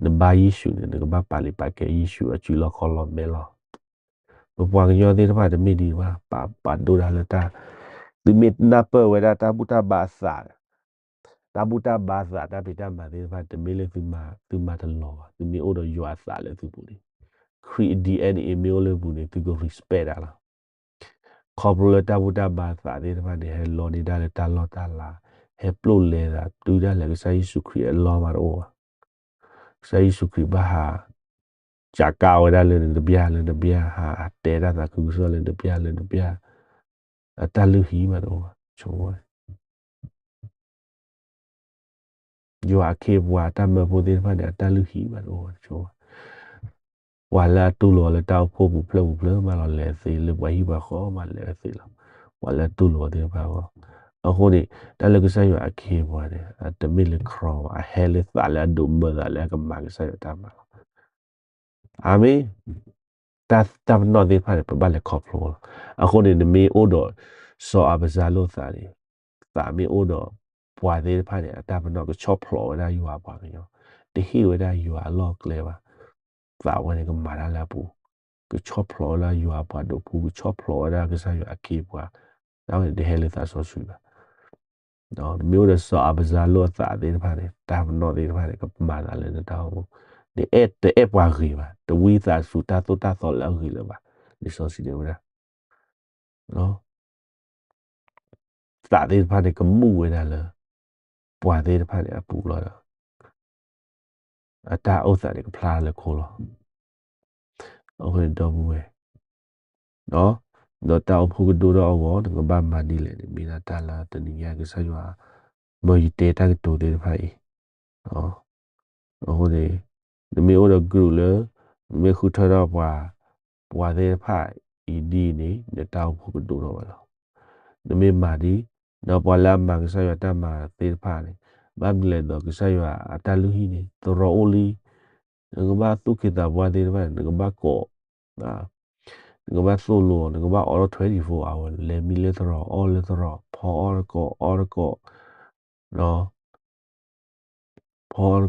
အီၤ, နဘါယ့ၣ်ၡူးန့ၣ် နကဘၣ်ပာ်လုၢ်ပာ်ကဲယ့ၣ်ၡူးအစုလီၢ်ခီၣ်လီၢ်မဲာ်လီၤ. ပပှၤကညီသ့ၣ်တဖၣ်တမ့ၢ်ဒ်ဘၣ်, ပာ်ဒိၣ်တၢ်လၢတၢ်, သုမ့ၢ်နၢ်ပၢၢ်ဝဲဒၣ်တၢ်ဘူၣ်တၢ်ဘါအသး, တၢ်ဘူၣ်တၢ်ဘါအသး တၢ်ဖံးတၢ်မၤသ့ၣ်တဖၣ် တမ့ၢ်လၢသုမၤတလီၤဘၣ်, သုမ့ၢ်အိၣ်ဒီးယွၤအသးလၢသုပူၤန့ၣ်, ခရံာ်အ DNA မ့ၢ်အိၣ်လၢပူၤန့ၣ် သုက respect တၢ်လီၤ. ခီဖျိလၢတၢ်ဘူၣ်တၢ်ဘါအသးသ့ၣ်တဖၣ်န့ၣ် ဟဲလီန့ၢ်တၢ်လၢတၢ်လီၢ်တၢ်လၤ, ဟဲပျိာ်လဲသးတုၤဒၣ်လဲာ် ကစၢ်ယ့ၣ်ၡူးခရံာ်အလီၢ်မးတအိၣ်ဘၣ်. ကစၢ်ယ့ၣ်ၡူးခရံာ်ဘၣ်ဟး ကးကးဝဲဒၣ်လၢနတဘျၢ်လၢနဘျၢ် ဟးတဲတၢ်သးခုကစီၣ်လၢနတဘျၢ်လၢနဘျၢ်, အတၢ်လုၢ်ဟံၣ်မးတအိၣ်ဘၣ်, ဆိ, ယွၤအခ့အပှၤတၢ်မၢဖိသ့ၣ်တဖၣ်န့ၣ် အတၢ်လုၢ်ဟံၣ်မးတအိၣ်ဘၣ်, ဆိ, ပှၤလၢအတူၢ်လိာ်အီၤလၢတၢ်အိၣ်ဖှိၣ်ပူၤဖျၢၣ်ပူၤဖျၢၣ်မးလီၤ လဲၤသ့, လၢပှၤဟံၣ်ပှၤဃီမးလဲၤသ့လီၤ. ပှၤလၢအတူၢ်လိာ်အီၤသ့ၣ်တဖၣ်အဂီၢ်, အဃိန့ၣ် တၢ်လၢကစၢ်ယွၤအခ့အပှၤန့ၣ် အတမ့ၢ်လၢ ခရီ ဘၣ်, အဟဲလၢသးလၢအဒိးမၢသးလၢအကမၤကစၢ်ယွၤတၢ်မၤလီၤ. အၤမ့ၣ်, တၢ် တၢ်ပနီၣ်သ့ၣ်တဖၣ်န့ၣ် ပဘၣ်လဲၤခီဖျိလီၤ. အဃိန့ၣ် နမ့ၢ်အိၣ်ဒီး စီၤအၤဘၡါလိၣ်သးန့ၣ်, သးမ့ၢ်အိၣ်ဒီး ပှၤသ့ၣ်တဖၣ်န့ၣ် အတၢ်ပနီၣ်ကဆီၣ်ဖျိးဝဲဒၣ်ယွၤအပှၤကညီ, တဟ့ၣ်ဝဲဒၣ်ယွၤအလီၢ်အကျဲဘၣ်, သးဝဲန့ၣ်ကမၤတၢ်လၢအပူၤ, ကဆီၣ်ဖျိးဝဲဒၣ်ယွၤအပှၤဒိးဖှူ, ကဆီၣ်ဖျိးဝဲဒၣ်ကစၢ်ယွၤအခ့အပှၤ, တၢ်ဝဲန့ၣ်တဟဲလၢသးစီဆှံဘၣ်. နမ့ၢ်အိၣ်ဒီးစီၤအၤဘၡါလိၣ်အသးသ့ၣ်တဖၣ်န့ၣ် တၢ်ပနီၣ်သ့ၣ်တဖၣ်န့ၣ် ကမၤသးလၢနတၢ်အိၣ်မူ, နအဲၣ်တအဲၣ်ပှၤဂ့ၤဘၣ်, တဝံသးစူၤတၢ်သိၣ်တၢ်သီလၢအဂ့ၤလၢၤဘၣ်, လံာ်စီဆှံတဲဝဲဒၣ် သးသ့ၣ်တဖၣ်န့ၣ် ကမူၣ်ဝဲဒၣ်လၢ ပှၤသ့ၣ်တဖၣ်န့ၣ်အပူၤလီၤဒီး အတၢ်အိၣ်သးန့ၣ် ကဖျါလၢခိလီၤ. အဃိန့ၣ် ဒီပုၢ်ဝဲၢ်, ဒီးတၢ်အိၣ်ဖှိၣ်ကဒိၣ်ထီၣ်အဂီၢ် နကဘၣ်မၤဒ်လဲၣ်န့ၣ် မ့ၢ်ဒၣ်တၢ်လၢတနံၤညါကစၢ်ယွၤ မၢယတဲတၢ်ကတိၤသ့ၣ်တဖၣ်အံၤ အဃိန့ၣ် နမ့ၢ်အိၣ်ဒီး group လၢ နမ့ၢ်ဃုထၢထီၣ်ပှၤ ပှၤသ့ၣ်တဖၣ်အံၤဒ်အံၤန့ၣ် နတၢ်အိၣ်ဖှိၣ်ကဒိၣ်ထီၣ်ဝဲလီၤ. နမ့ၢ်မၤဒ်, ဒီးပှၤလၢအမၤကစၢ်ယွၤတၢ်မၤသ့ၣ်တဖၣ်န့ၣ် ဘၣ်မနုၤလဲၣ်ဒီး ကစၢ်ယွၤအတၢ်လုၢ်ဟံၣ်န့ၣ် သရိာ်အိၣ်လံ. နကဘၣ်သူၣ်က့သးပှၢ်သ့ၣ်တဖၣ်န့ၣ် နကဘၣ်ကိး နကဘၣ်သိၣ်လိအီၤ, နကဘၣ်အိးထီၣ် twenty-four hour, လဲၤမံလၢသရိာ်, အီၣ်လၢသရိာ်, ဖီအီၣ်တကိး, အီတကိး, ဖီအီၣ်တ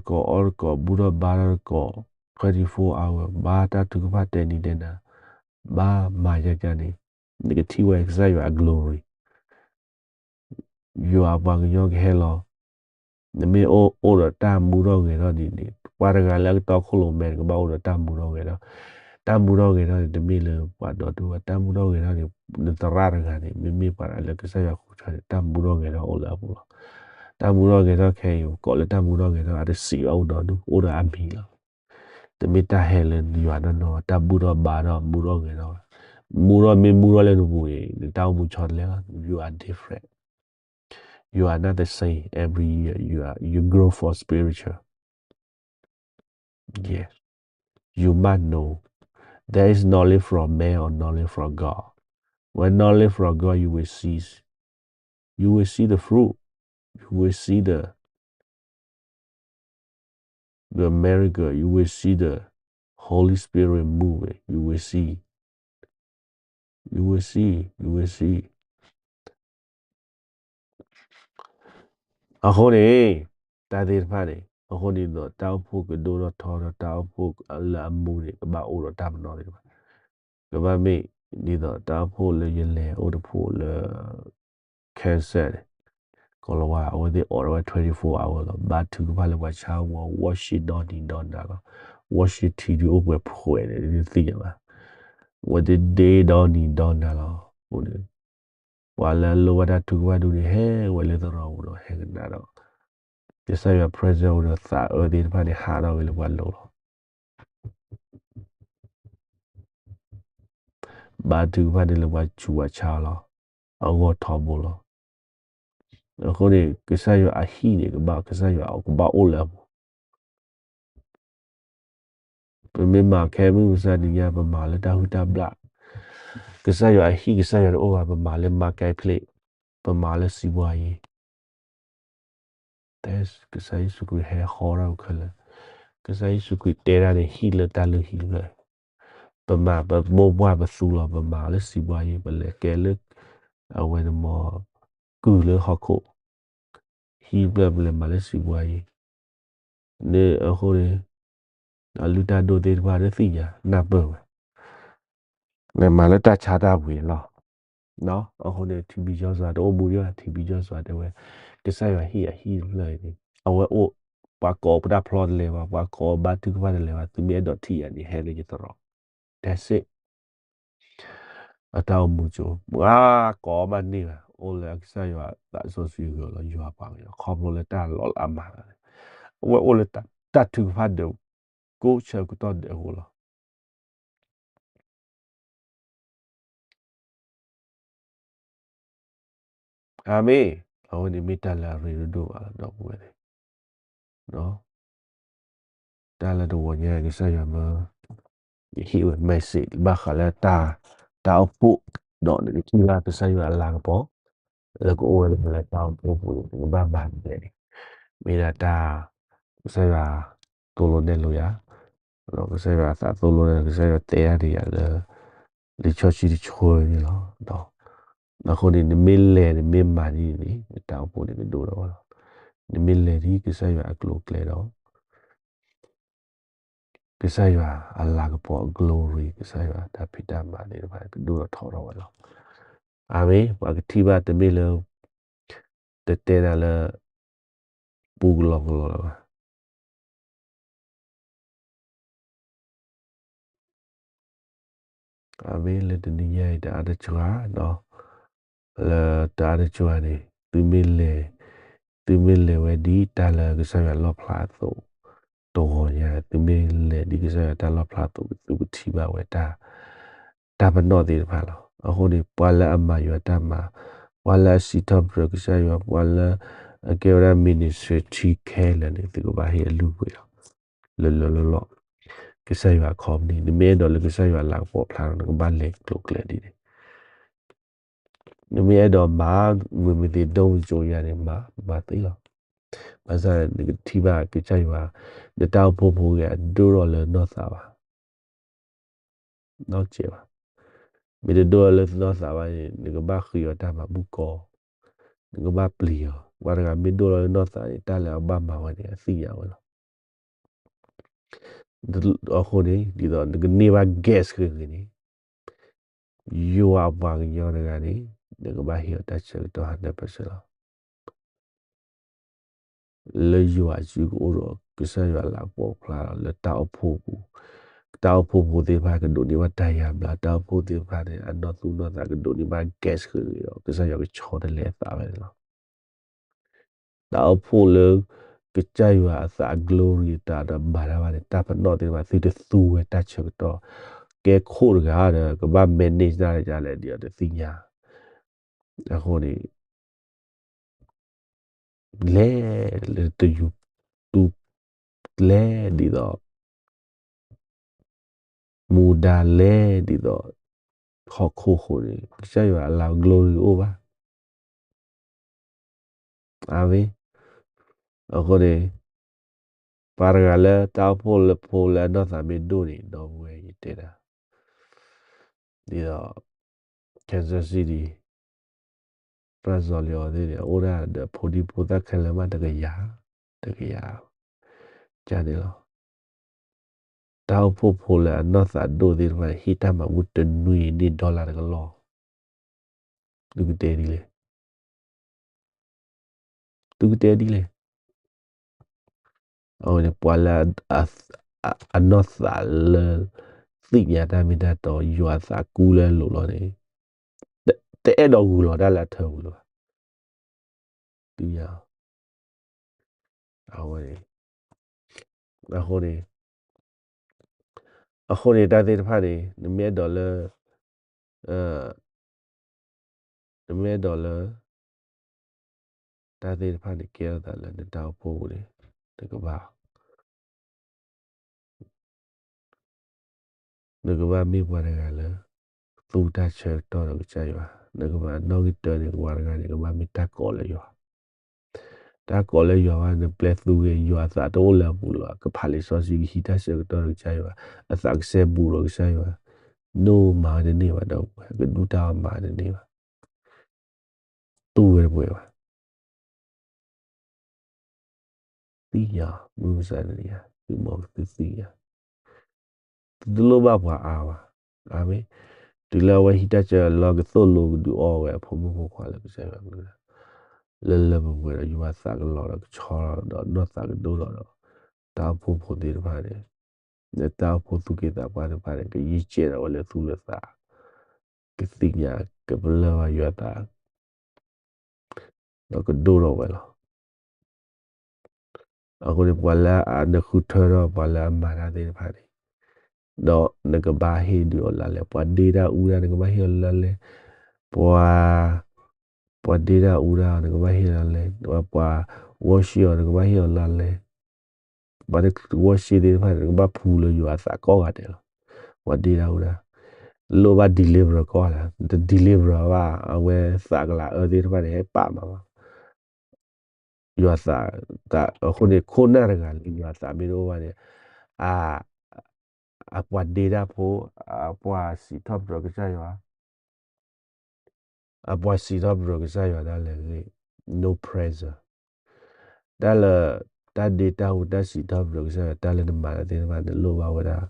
ကိး, အီတကိး, ဘူၣ်ထီၣ်ဘါထီၣ်တကိး, twenty-four hour, ဘါတၢ်ထုကဖၣ်တဲနံၤတဲနၤ, ဘါမၤယၤယၤန့ၣ်, နကထံၣ်ဝဲကစၢ်ယွၤအ glory. ယွၤအပှၤကညီကဟဲလီၤ. နမ့ၢ်အိၣ်ဒီးတၢ်မူထီၣ်ဂဲၤထီၣ်ဒ်န့ၣ်, ပှၤတဂၤလၢအကတီခိၣ်လိၤမဲာ် နကဘၣ်အိၣ်ဒီးတၢ်မူထီၣ်ဂဲၤထီၣ်, တၢ်မူထီၣ်ဂဲၤထီၣ်န့ၣ် တမ့ၢ်လၢပှၤဒီတူၢ်ဘၣ်, တၢ်မူထီၣ်ဂဲၤထီၣ်န့ၣ် နသရၣ်တဂၤန့ၣ် မ့မ့ၢ်ပှၤလၢကစၢ်ယွၤဃုထၢန့ၣ် တၢ်မူထီၣ်ဂဲၤထီၣ်အိၣ်လၢအပူၤလီၤ. တၢ်မူထီၣ်ဂဲၤထီၣ်ခဲအံၤ ပကိးလၢတၢ်မူထီၣ်ဂဲၤထီၣ် အတစံးဘၣ်အိၣ်ဒီးဒူၣ် အိၣ်ဒီးအမံၤလီၤ. တမ့ၢ်တၢ်ဟဲလၢယွၤနီၢ်နီၢ်, တၢ်ဘူၣ်ထီၣ်ဘါထီၣ် မူထီၣ်ဂဲၤထီၣ်, မူထီၣ်မ့ၢ်မူထီၣ်လၢနပူၤန့ၣ် နတၢ်အိၣ်မူဆီတလဲလီၤ. You are different. You are not the same every year. You are, you grow for spiritual. Yes. You must know. There is knowledge from man or knowledge from God. When knowledge from God, you will see, you will see the fruit. You will see the, the miracle. You will see the Holy Spirit moving. You will see. You will see. You will see. အဃိန့ၣ် တၢ်သ့ၣ်တဖၣ်န့ၣ် အဃိန့ၣ်ဒီး တၢ်အိၣ်ဖှိၣ်ကဒိၣ်ထီၣ်ထီထီၣ် တၢ်အိၣ်ဖှိၣ်လၢအမူန့ၣ် ကဘၣ်အိၣ်ဒီးတၢ်ပနီၣ်သ့ၣ်တဖၣ်, ကဘၣ်မ့ၢ်ဒ်သိးတၢ်အိၣ်ဖှိၣ်လၢယလဲၤအိၣ်တဖှိၣ်လၢ Kansas န့ၣ်, ကီၤလၤဝါ အဝဲသ့ၣ်အိးထီၣ်ဝဲ twenty-four hour လီၤ. ဘါထုကဖၣ်လၢပှၤဆါဝီၤ worship ဒီနံၤဒီနၤလီၤ. worship ထံဒုးအိၣ်ပှဲၤဖှဲးန့ၣ် ဒုးသ့ၣ်ညါဘၣ်. ဝဲတဒ့ဒီနံၤဒီနၤလီၤ. အဃိန့ၣ် ပှၤလၢအလိၣ်ဘၣ်တၢ်ထုကဖၣ်ဒိၣ်န့ၣ် ဟဲဝဲလၢသရိာ်ပူၤဒီးဟဲကနၣ်ဒီး ကစၢ်ယွၤ presence အိၣ်ဒီးသးအၢသ့ၣ်တဖၣ်န့ၣ် ဟးထီၣ်ဝဲလၢပှၤလိၤလီၤ. ဘါထုကဖၣ်န့ၣ်လၢပှၤဆူးပှၤဆါအီၤလီၤ. အဂီၢ်ထီဘိလီၤ. အဃိန့ၣ် ကစၢ်ယွၤအဟံၣ်န့ၣ် ကဘၣ် ကစၢ်ယွၤကဘၣ်အိၣ်လၢအပူၤ ပမ့ၢ်မၤခဲမုၢ်မဆါတနံၤညါ ပမၤလၢတၢ်ဟုၣ်တၢ်ဘျၣ်, ကစၢ်ယွၤအဟံၣ် ကစၢ်ယွၤတအိၣ်ဘၣ် ပမၤလၢ marketplace, ပမၤလၢစံးဘှါယံၤ, ကစၢ်ယ့ၣ်ၡူးခရံာ်ဟဲဟီထီၣ်ခဲလၢာ်, ကစၢ်ယ့ၣ်ၡူးခရံာ်တဲဒၣ်န့ၣ် ဟံၣ်လၢတၢ်လုၢ်ဟံၣ်တဖျၢၣ်, ပမၤပမိၢ်ပှၢ်ပသူလီၤ ပမၤလၢစံးဘှါယံၤ ပလဲၤကဲလၢ အဝဲန့ၣ်မ့ၢ် ကုၢ်လၢဟီၣ်ခိၣ် ဟံၣ်ဖျၢၣ်ပလဲၤမၤလၢစံးဘှါယံၤ, န့ၣ်အဃိန့ၣ် အလုၢ်တၢ်ဒိၣ်သ့ၣ်တဖၣ်ဒီးသ့ၣ်ညါနၢ်ပၢၢ်ဝဲ, လဲၤမၤလၢတၢ်ဆါတၢ်ပှ့ၤလီၤ. အဃိန့ၣ် ထံဘံယီၤစွၤတအိၣ်မူဒံးဘၣ်, ထံဘံယီၤစွၤတဲဝဲ ကစၢ်ယွၤဟံၣ်အဟံၣ်တဖျၢၣ်အံၤန့ၣ် အဝဲအိၣ် ပှၤကိးပတၢ်ဖျီတလဲၤဘၣ်, ပှၤကိးဘါထုကဖၣ်တလဲၤဘၣ်, သုမ့ၢ်အဲၣ်ဒိးထံၣ်ယၤန့ၣ် ဟဲလၢယသရိာ်, that's it. အတၢ်အိၣ်မူကၠိ ပှၤကိးမးန့ၢ်ဘၣ်, အိၣ်လၢကစၢ်ယွၤသးစီဆှံဂၢၤလီၤ ယွၤပှၤကညီ ခီဖျိလၢတၢ်လီၤလးမၤလီၤ, အဝဲအိၣ်လၢတၢ်ထုကဖၣ်ဒၢး ကိးဆၢကတီၢ်ဒၢးအဃိလီၤ. အၤမ့ၣ်, အဝဲန့ၣ်မ့ၢ်တၢ်လၢအရ့ဒိၣ်ဒိၣ်ဘၣ်လီၤ ဒီပုၢ်ဝဲၢ်သ့ၣ်, တၢ်လၢတဂီၤညါ ကစၢ်ယွၤမၢ ယဟ့ၣ်ဝဲ message ဘၣ်ဃးလၢတၢ် တၢ်အိၣ်ဖှိၣ် ဒီးနကထံၣ်ဘၣ်ကစၢ်ယွၤအလၤကပီၤ လၢကအိၣ်ဝဲလၢတၢ်အိၣ်ဖှိၣ်ပူၤန့ၣ် နကဘၣ်မၤဒ်လဲၣ်န့ၣ် မ့ၢ်ဒၣ်တၢ် ကစၢ်ယွၤသိၣ်လိနဲၣ်လိယၤ, ဒီးကစၢ်ယွၤအသးသိၣ်လိန့ၣ် ကစၢ်ယွၤတဲဒၣ်ဒ်ယၤလၢ လံာ်စီဆှံတဆၢန့ၣ်လီၤ. အဃိန့ၣ် နမ့ၢ်လဲၤနမ့ၢ်မၤဒ်န့ၣ် နတၢ်အိၣ်ဖှိၣ်န့ၣ်ကဒိၣ်ထီၣ်ဝဲလီၤ. နမ့ၢ်လဲၤဒ်ကစၢ်ယွၤအကျိၤအကျဲဒီး ကစၢ်ယွၤအလၤကပီၤအ glory ကစၢ်ယွၤတၢ်ဖံးတၢ်မၤသ့ၣ်တဖၣ်ကဒိၣ်ထီၣ်ထီထီၣ်ဝဲလီၤ. အၤမ့ၣ်, ပှၤကထံၣ်ဘၣ်တမ့ၢ်လၢ တတဲနၤလၢ ပူကလီကလီလၢၤဘၣ်. အၤမ့ၣ်, လၢတနံၤညါအံၤ တအါတစှၤ, လၢတအါတစှၤန့ၣ် သုမ့ၢ်လဲၤ, သုမ့ၢ်လဲၤဝဲဒ်တၢ်လၢကစၢ်ယွၤလီၣ်ဖျါအသိး တဂီၤညါ သုမ့ၢ်လဲၤဒ်ကစၢ်ယွၤတၢ်လီၣ်ဖျါအသိး သုကထံၣ်ဘၣ်ဝဲတၢ် တၢ်ပနီၣ်သ့ၣ်တဖၣ်လီၤ. အဃိန့ၣ် ပှၤလၢအမၤယွၤတၢ်မၤ, ပှၤလၢအစံးထီၣ်ပတြၢၤကစၢ်ယွၤ, ပှၤလၢအကဲဝဲဒၣ် ministry ခဲလၢာ်န့ၣ် သုကဘၣ်ဟ့ၣ်အလုၢ်အပှ့ၤလီၤ. လၢလၢလီၢ်လီၢ် ကစၢ်ယွၤအခီပညီ, နမ့ၢ်အဲၣ်ဒိးလၢကစၢ်ယွၤလၤကပီၤဖျါဒီး နကဘၣ်လဲၤကျိၤကျဲဒ်န့ၣ် နမ့ၢ်အဲၣ်ဒိးမၤ မုာ်မုာ်သ့ၣ်ဒိၣ်မုာ်ကၠိယၤန့ၣ် မၤ, မၤသ့လီၤ. ဘၣ်ဆၣ်နကထံၣ်ဘၣ်ကစၢ်ယွၤ, နတၢ်အိၣ်ဖှိၣ်ဖိဂ့ၤ အဒိၣ်ထီၣ်လၢနီၢ်သးဘၣ်, နီၢ်စဲးဘၣ်. မ့ၢ်တဒိၣ်ထီၣ်လၢနီၢ်သးဘၣ်န့ၣ် နကဘၣ်ဃ့အီၤတၢ်မၤဘူၣ်ကီ, နကဘၣ်ပျံၤအီၤ. ပှၤတဂၤမ့ၢ်ဒိၣ်ထီၣ်လၢနီၢ်သးန့ၣ် တၢ်လၢအဘၣ်မၤဝဲန့ၣ် အသ့ၣ်ညါဝဲလီၤ. အဃိန့ၣ် ဒ်သိးနကန့ၢ်ဘၣ် gas ဂ့ၤဂ့ၤန့ၣ် ယွၤအပှၤကညီတဂၤန့ၣ် နကဘၣ်ဟ့ၣ်အီၤတၢ်ဆၢကတီၢ် hundred percent လီၤ. လၢယွၤအစုကအိၣ်ဒီး ကစၢ်ယွၤလၤကပီၤဖျါလီၤ လၢတၢ်အိၣ်ဖှိၣ်ပူၤ, တၢ်အိၣ်ဖှိၣ်ဖိသ့ၣ်တဖၣ်ကဒိးန့ၢ်ဘၣ်တၢ်ယါဘျါ, တၢ်အိၣ်ဖှိၣ်သ့ၣ်တဖၣ်န့ၣ် အနီၢ်သူၣ်နီၢ်သးကဒိးန့ၢ်ဘၣ် gas ဂ့ၤဂ့ၤဒီး ကစၢ်ယွၤကဆီတလဲအသးဝဲန့ၣ်လီၤ. တၢ်အိၣ်ဖှိၣ်လၢ ကစၢ်ယွၤအသးအ glory အတၢ်ဒီးမၤတၢ်ဘၣ်န့ၣ် တၢ်ပနီၣ်သ့ၣ်တဖၣ် သုတသူဝဲတၢ်ဆၢကတီၢ်, ကဲခိၣ်တဂၤဒီး ကဘၣ် manage တၢ်ဒ်လဲၣ်ဒ်အီၤတသ့ၣ်ညါ. အဃိန့ၣ် လဲၤလၢတယူၤတူၢ်, လဲၤဒ်သိး မူဒါလဲၤဒ်သိး ဟီၣ်ခိၣ်ဃိန့ၣ် ကစၢ်ယွၤအလၤ glory အိၣ်ဘၣ်. အၤမ့ၣ်. အဃိန့ၣ် ပှၤတဂၤလၢတၢ်အိၣ်ဖှိၣ်လၢဖိလၢအနီၢ်သးမ့ၢ်ဒိၣ်န့ၣ် ဒီပုၢ်ဝဲၢ်ယတဲဒၣ် ဒ်သိး Kansas City ပှၤစီၤလံၤအီၤသ့ၣ်န့ၣ် အအိၣ်ဒၣ်ဒီးဖိဒံဖိသၣ်ခဲလၢာ်မး တကယၤ, တကယၤ ကန့ၣ်လီၤ. တၢ်အိၣ်ဖှိၣ်ဖိလၢအနီၢ်သးဒိၣ်သ့ၣ်တဖၣ် ဟ့ၣ်တၢ်မၤဘူၣ်တနွံန့ၢ် dollar တကလီၢ်, သုကတဲဒ်လဲၣ်. သုကတဲဒ်လဲၣ်. အဝဲန့ၣ် ပှၤလၢ အနီၢ်သးလၢ သ့ၣ်ညါတၢ်မ့ၢ်တၢ်တီ ယွၤအသးကူလၢအလိၤလီၤန့ၣ်, တအဲၣ်ဒိးဂုာ်လီၤတၢ်လၢအထၢပူၤလၢၤဘၣ်. သ့ၣ်ညါ, အဝဲန့ၣ်, အဃိန့ၣ်, အဃိန့ၣ်တၢ်သ့ၣ်တဖၣ်န့ၣ် နမ့ၢ်အဲၣ်ဒိးလၢ, နမ့ၢ်အဲၣ်ဒိးလၢ တၢ်သ့ၣ်တဖၣ်န့ၣ် ကဲထီၣ်သးလၢနတၢ်အိၣ်ဖှိၣ်ပူၤန့ၣ်, နကဘၣ် နကဘၣ်မ့ၢ်ပှၤတဂၤလၢ သူတၢ်ဆၢကတီၢ်ဒီးကစၢ်ယွၤ, နကဘၣ်နီၣ်ဂံၢ်တၢန့ၣ် ပှၤတဂၤန့ၣ် ကဘၣ်မ့ၢ်တၢ်ကိးလၢယွၤ, တၢ်ကိးလၢယွၤဘၣ် နပျဲသူဂ့ၤ ယွၤအသးတအိၣ်လၢအပူၤလၢၤဘၣ်, ကဖးလံာ်စီဆှံ ကဟံးတၢ်ဆၢကတီၢ်ဒီးကစၢ်ယွၤ, အသးကစဲဘူးဒီးကစၢ်ယွၤ, နမၤဝဲတန့ၢ်ဘၣ်ဒီး ကဒုၣ်တၢ်အီၤမၤတန့ၢ်ဘၣ်. တူၢ်ဝဲတပှဲၤဘၣ်. သ့ၣ်ညါ, မုၢ်မဆါတနံၤညါ သုမီၤကသုသ့ၣ်ညါ, သုတလိၣ်ဘၣ်ပှၤအါဘၣ်. အၤမ့ၣ်. တုၤလၢအဝဲဟံးတၢ်ဆၢလီၤကသိၣ်လိကဒုးအီဝဲအဖိမုၣ်ဖိခွါလၢကစၢ်ယွၤကလုၢ်, လၢလၢပှဲၤပှဲၤဒီး ယွၤသးကလီၤဒီးကဆီလီၤဒီးနီၢ်သးကဒိၣ်ထီၣ်ဒီး တၢ်အိၣ်ဖှိၣ်ဖိသ့ၣ်တဖၣ်န့ၣ်, လၢတၢ်အိၣ်ဖှိၣ်သူၣ်က့သးပှၢ်သ့ၣ်တဖၣ်န့ၣ် ကယံာ်ကဲဒီးဝဲလၢသူၣ်လၢသး, ကသ့ၣ်ညါကပလၢၢ်ဘၣ်ယွၤသး ဒီးကဒိၣ်ထီၣ်ဝဲလီၤ. အဃိန့ၣ် ပှၤလၢအနဃုထၢထီၣ်ပှၤလၢအမၤတၢ်သ့ၣ်တဖၣ်န့ၣ်, ဒီးနကဘၣ်ဟ့ၣ်ဒုးအီၤလါလဲ, ပှၤဒ့တၢ်အူတၢ် နကဘၣ်ဟ့ၣ်အီၤလါလဲ, ပှၤ, ပှၤဒ့တၢ်အူတၢ် နကဘၣ်ဟ့ၣ်လါလဲ, ပှၤ, ပှၤ worship အီၤ နကဘၣ်ဟ့ၣ်အီၤလါလဲ, ပှၤတ worship သ့ၣ်တဖၣ်န့ၣ် နကဘၣ်ဖှူလၢယွၤအသးကိးဂၤဒဲးလီၤ. ပှၤဒ့တၢ်အူတၢ်, လိၣ်ဘၣ် deliver ကိးဂၤဒဲး, နတ deliver ဘၣ် အဝဲသးကလၤအၢသ့ၣ်တဖၣ်န့ၣ် ဟဲပာ်မၤဘၣ် ယွၤသး, အဃိန့ၣ် ခိၣ်နၢ်တဂၤလၢယွၤသးမ့ၢ်တအိၣ်ဘၣ်န့ၣ်, အ, အပှၤဒ့တၢ်ဖိ, အပှၤစံးထီၣ်ပတြၢၤကစၢ်ယွၤ, အပှၤစံးထီၣ်ပတြၢၤကစၢ်ယွၤဒၣ်လဲာ်ဂ့ၤ, no presence. တၢ်လၢ, တၢ်ဒ့တၢ်အူတၢ်စံးထီၣ်ပတြၢၤကစၢ်ယွၤ တၢ်လၢနမၤတၢ်သ့ၣ်တဖၣ်န့ၣ် လိၣ်ဘၣ်ဝဲဒၣ်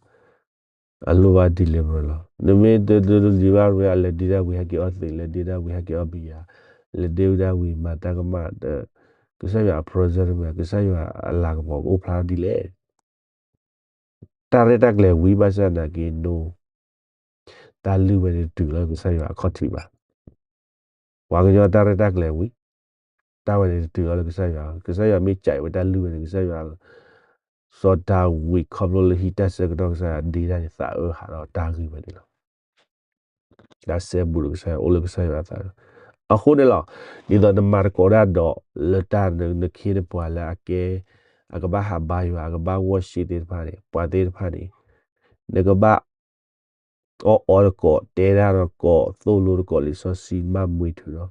အလိၣ်ဘၣ် deliver လီၤ. နမ့ၢ်တ, တ, တ deliver ဝဲ အလဲၤဒ့တၢ်ဝံၤဟဲက့ၤအီၣ်သံး, လဲၤဒ့တၢ်ဝံၤ ဟဲက့ၤအီၣ်ဘံယၤ, လဲၤဒ့ဝံၤတၢ်ဝံၤ မၤတၢ်ကမၣ်, ကစၢ်ယွၤအ presence မ့ၢ် ကစၢ်ယွၤအလၤကပီၤကအိၣ်ဖျါဒ်လဲၣ်. တၢ်ရဲၣ်တၢ်ကျဲၤဝံၤဘၣ်ဆၣ်သနာ်က့ no, တၢ်လုၢ်ဝဲန့ၣ်တတုၤလၢကစၢ်ယွၤအခီၣ်ထံးဘၣ်. ပှၤကညီတၢ်ရဲၣ်တၢ်ကျဲၤဝံၤ, တၢ်ဝဲန့ၣ်တတုၤလီၤလၢကစၢ်ယွၤ, ကစၢ်ယွၤမ့ၢ်စံးဝဲတၢ်လုၢ်ဝဲန့ၣ် ကစၢ်ယွၤ, စီၤဒၤဝံးခီဖျိလၢဟံးတၢ်ဆၢကတီၢ် ကစၢ်ယွၤဒ့တၢ်န့ၣ် သးအၢဟးဒီးတၢ်ဂ့ၢ်ဝဲန့ၣ်လီၤ. တၢ်စဲဘူးဒီးကစၢ်ယွၤ အိၣ်လၢကစၢ်ယွၤအသး. အဃိန့ၣ်လီၤ, ဒ်သိးနမၤသကိးတၢ်ဒီး လၢတၢ်နခ့နပှၤလၢအကဲ, အကဘၣ်ဟးဘါယွၤ အကဘၣ် worship သ့ၣ်တဖၣ်န့ၣ် ပှၤသ့ၣ်တဖၣ်န့ၣ်, နကဘၣ် အီၣ်အီတကိး, တဲတၢ်တကိး, သိၣ်လိတကိး လံာ်စီဆှံမၤမှံထုးဒီး,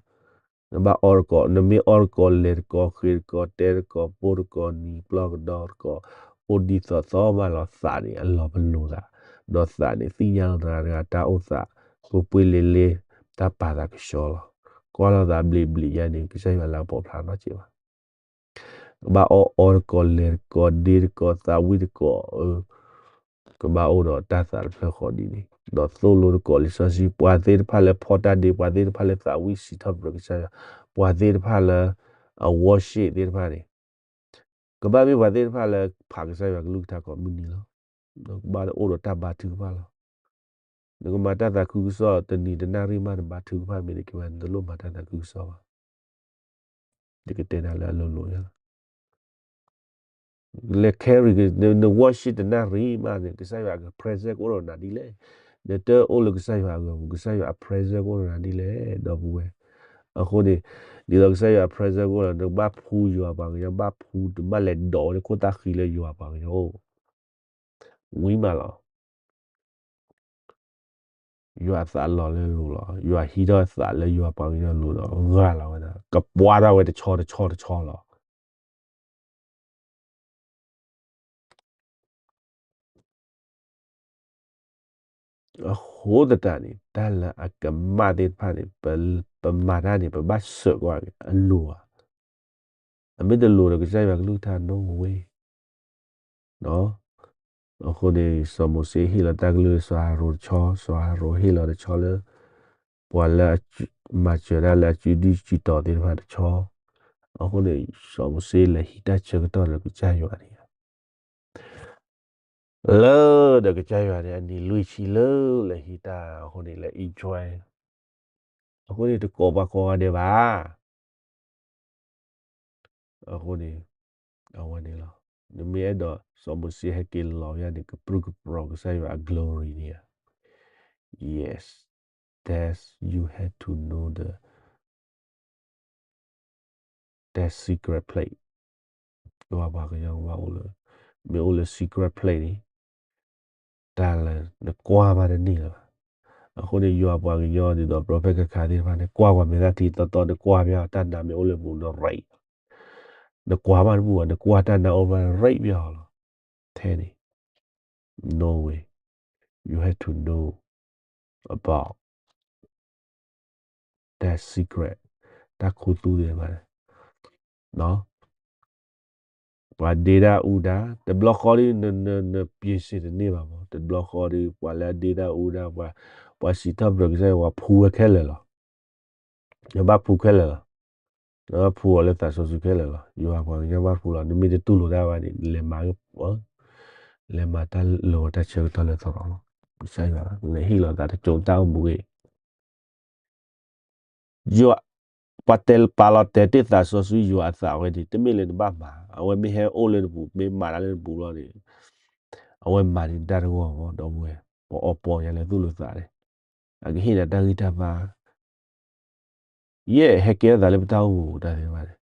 နဘၣ်အီတကိး, နမ့ၢ်အီတကိး လဲၤတကိး ဃ့တကိး တဲတကိး ပိၢ်တကိး နံၤပျီၢ်ကဒီးတကိး, အိၣ်ဒ်သိးသိးမးလီၤ. သးန့ၣ်အလီၢ်ပလိာ်သး, ဒီးသးန့ၣ်သ့ၣ်ညါလီၤသးတဂၤတၢ်အိၣ်သး, ပှ့ၤပှ့ၤလ့လ့, တၢ်ပာ်သးကဆှီလီၤ. ကွၢ်လီၤသးဘျံးဘျံးယါန့ၣ် ကစၢ်ယွၤလၤကပီၤဖျါနီတစဲးဘၣ်. ကဘၣ်အီၣ်အီတကိး လဲၤတကိး ဒ့တကိး သးဝံၣ်တကိး, ကဘၣ်အိၣ်ဒီးတၢ်သးတဖျၢၣ်ဃီဒ်န့ၣ်, ဒီးသိၣ်လိတကိး လံာ်စီဆှံ, ပှၤသ့ၣ်တဖၣ်လၢဖီၣ်တၢ်ဒ့, ပှၤသ့ၣ်တဖၣ်လၢသးဝံၣ်စံးထီၣ်ပတြၢၤကစၢ်ယွၤ, ပှၤသ့ၣ်တဖၣ်လၢအ worship သ့ၣ်တဖၣ်န့ၣ်, ကဘၣ်မ့ၢ်ပှၤသ့ၣ်တဖၣ်လၢဖးကစၢ်ယွၤကလုၢ်ကထါကိးမုၢ်နံၤလီၤ. ကဘၣ်အိၣ်ဒီးတၢ်ဘါထုကဖၣ်လီၤ. နကမၤတၢ်သးခုကစီၣ် တနံၤတနၣ်ရံၣ်မး နဘါထုကဖၣ်မ့ၢ်တကဲဘၣ် နတလိၣ်မၤတၢ်သးခုကစီၣ်ဘၣ်. ယကတဲနၤလၢအလိၤလိၤလီၤ. လဲၤ carry န worship တနၣ်ရံၣ်မးန့ၣ် ကစၢ်ယွၤအ presence ကအိၣ်ဒီးနၤဒ်လဲၣ်. နတအိၣ်လၢကစၢ်ယွၤအဂီၢ်ပူၤ ကစၢ်ယွၤအ presence ကအိၣ်ဒီးနၤဒ်လဲၣ် ဒီပုၢ်ဝဲၢ်. အဃိန့ၣ် ဒ်သိးကစၢ်ယွၤအ presence ကအိၣ်ဒီး နကဘၣ်ဖှူယွၤပှၤကညီ ဘၣ်ဖှူ တဘၣ်လဲၤဒိးဝဲလၢခိၣ်သၣ်ဃံလၢယွၤပှၤကညီအိၣ် ဝံၤမးလီၤ. ယွၤအသးလီၤလၢလိၤလီၤ. ယွၤဟံးထီၣ်အသးလၢယွၤပှၤကညီလိၤဒီး ဂၢ်လီၤဝဲဒၣ် ကပှၢ်ထီၣ်ဝဲတဆီတဆီတဆီလီၤ. အဃိသတးန့ၣ် တၢ်လၢအကမၣ်သ့ၣ်တဖၣ်န့ၣ် ပမၤတၢ်န့ၣ် ပဘၣ်စၢးကွၢ်က့ၤ အလိၤဧါ. အမ့ၢ်တလိၤဒီး ကစၢ်ယွၤကလုၢ်ကထါ no way. အဃိန့ၣ် စီၤမိၤၡ့ဟ့ၣ်လီၤတၢ်ကလုၢ် စီၤအၤဟရိၣ်တဆီ, စီၤအၤဟရိၣ်ဟ့ၣ်လီၤတဆီလၢ ပှၤလၢအမၤစၢၤတၢ်လၢအစုဒုၣ်စုတီၤသ့ၣ်တဖၣ်တဆီ. အဃိန့ၣ် စီၤမိၤၡ့လဲၤဟံးတၢ်ဆၢကတီၢ်ဒီးကစၢ်ယွၤန့ၣ် လၢဒီးကစၢ်ယွၤန့ၣ် အနံၤလွံၢ်ဆံလၢလဲၤဟံးတၢ်အဃိန့ၣ် လဲၤ enjoy အဃိန့ၣ် တကိးပှၤကိးဂၤဒဲးဘၣ်. အဃိန့ၣ် အဝဲန့ၣ်လီၤ. နမ့ၢ်အဲၣ်ဒိးစီၤမိၤၡ့ဟဲက့ၤလီၤယၤန့ၣ် ကပြုၢ်ကပြီၤကစၢ်ယွၤအ glory န့ၣ်ဧါ. Yes, that's you have to know the that secret place. ယွၤပှၤကညီဘၣ်အိၣ်လၢ မ့ၢ်အိၣ်လၢ secret place န့ၣ် တၢ်လၢနကွၢ်မးတန့ၢ်လၢၤဘၣ်. အဃိန့ၣ် ယွၤပှၤကညီဒ်သိး prophet ကခးသ့ၣ်တဖၣ်န့ၣ် ကွၢ်ကွၢ်မဲာ်သၣ်ထံတီတီ နကွၢ်မး တၢ်နါမ့ၢ်အိၣ်လၢမူး နရံး, နကွၢ်မးတဘူၣ်ဘၣ် နကွၢ်တၢ်နါအိၣ်မး နရံးမးလီၤ. ထဲန့ၣ် no way, you have to know about that secret, တၢ်ခူသူၣ်သ့ၣ်တဖၣ်န့ၣ် ပှၤဒ့တၢ်အူတၢ် တဘျီဃီဒီး နပြင်ဆင်တန့ၢ်ဘၣ်မး တဘျီဃီဒီး ပှၤလၢအဒ့တၢ်အူတၢ် ပှၤစံးထီၣ်ပတြၢၤကစၢ်ယွၤ ပှၤဖှူဝဲခဲလၢာ်လီၤ. နဘၣ်ဖှူခဲလၢာ်လီၤ. နဘၣ်ဖှူအီၤလၢသးစီဆှံခဲလၢာ်လီၤ. ယွၤပှၤကညီဘၣ်ဖှူလီၤ. နမ့ၢ်တတူၢ်လိာ်တၢ်ဘၣ်န့ၣ် နလဲၤမၤ လဲၤမၤတၢ်လၢာ်ဂီၤတၢ်ဆၢကတီၢ်လၢသီလီၤ. ကစၢ်ယွၤ နဟ့ၣ်လီၤသးတစိၤတၢ်အိၣ်မူဂ့ၤ ယွၤ ပှၤတဲပာ်လီၤတဲာ်တ့ၢ်သးစီဆှံယွၤအသးဝဲန့ၣ် တမ့ၢ်လၢနဘၣ်မၤ အဝဲမ့ၢ်ဟဲအိၣ်လၢနပူၤ မ့ၢ်မၤတၢ်လၢနပူၤလီၤန့ၣ် အဝဲမၤန့ၢ်တၢ်တဂီၢ်မး ဒီပုၢ်ဝဲၢ် ပအီၣ်ပီၢ်ယၤလၢသူၣ်လၢသးန့ၣ် အကဟ့ၣ်နၤတၢ်ဂံၢ်တၢ်ဘါ ယဲၢ်ဟဲကဲထီၣ်သးလၢပတၢ်အိၣ်မူပူၤတၢ်သ့ၣ်တဖၣ်န့ၣ်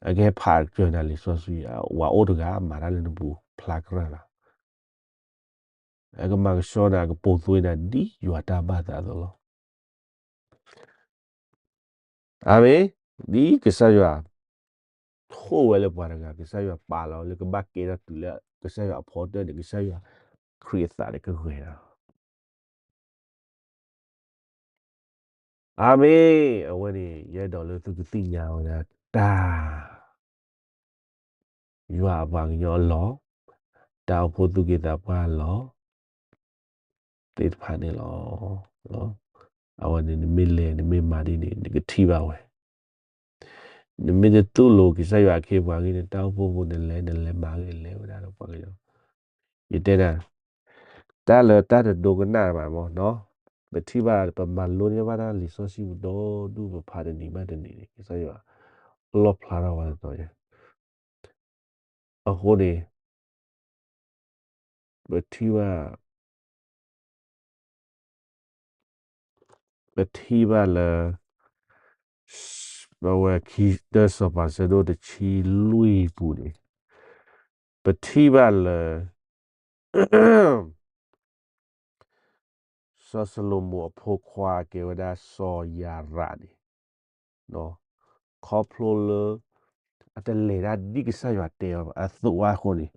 အကဟဲဖးကစၢၢ်နၤလံာ်စီဆှံ ဝၤအိၣ်တဂၤမၤတၢ်လၢနပူၤဖျါကြၢးလီၤ. အကမၤကဆှီနၤ အကပိာ်သွ့နၤဒ်ယွၤတၢ်ဘၣ်သးအသိးလီၤ. အၤမ့ၣ်, ဒ်ကစၢ်ယွၤ ထိၣ်ဝဲလၢပှၤတဂၤ ကစၢ်ယွၤပာ်လီၤလၢကဘၣ်ကဲထီၣ်တုၤလၢကစၢ်ယွၤအဖီတၢၢ်န့ၣ် ကစၢ်ယွၤခရံာ်အသးန့ၣ်ကဂဲၤလီၤ. အၤမ့ၣ်, အဝဲန့ၣ် ယအဲၣ်ဒိးလၢသုကသ့ၣ်ညါဝဲဒၣ်တၢ် ယွၤအပှၤကညီအလီၢ်, တၢ်အိၣ်ဖှိၣ်သူၣ်က့သးပှၢ်အလီၢ် သ့ၣ်တဖၣ်န့ၣ်လီၤ. အဝဲန့ၣ် နမ့ၢ်လဲၤ နမ့ၢ်မၤဒ်န့ၣ် နကထံၣ်ဘၣ်ဝဲ. နမ့ၢ်တတူၢ်လိာ်ကစၢ်ယွၤအခ့အပှၤဂ့ၢ်န့ၣ် တၢ်အိၣ်ဖှိၣ်ဖိန့ၣ်လဲၤ နလဲၤမၤဂ့ၤလဲၤဝဲဒၣ်ဒီးပှၤကညီ ယတဲနၤ, တၢ်လၢတၢ်တဒိကနၣ်ဘၣ်မးနီၤ, ပထံၣ်ဘၣ် ပမၤလိန့ၢ်ဘၣ်တၢ်လံာ်စီဆှံပူၤဒီဒူၣ် ပဖးတနံၤဘၣ်တနံၤန့ၣ် ကစၢ်ယွၤ လီၣ်ဖျါထီၣ်ဝဲတတီၤညါ, အဃိန့ၣ် ပထံၣ်ဘၣ် ပထံၣ်ဘၣ်လၢ ပဝဲခံတၢ်စီၤပၤဆၢဒိၣ်တဆံလွံၢ်ပူၤန့ၣ် ပထံၣ်ဘၣ်လၢ စီၤၡလိၤမိၣ်အဖိခွါကဲဝဲဒၣ်စီၤယၤရးန့ၣ် ခီဖျိလၢ အတလဲၤတၢ်ဒ်ကစၢ်ယွၤတဲအီၤအသိးဝဲအဃိန့ၣ်,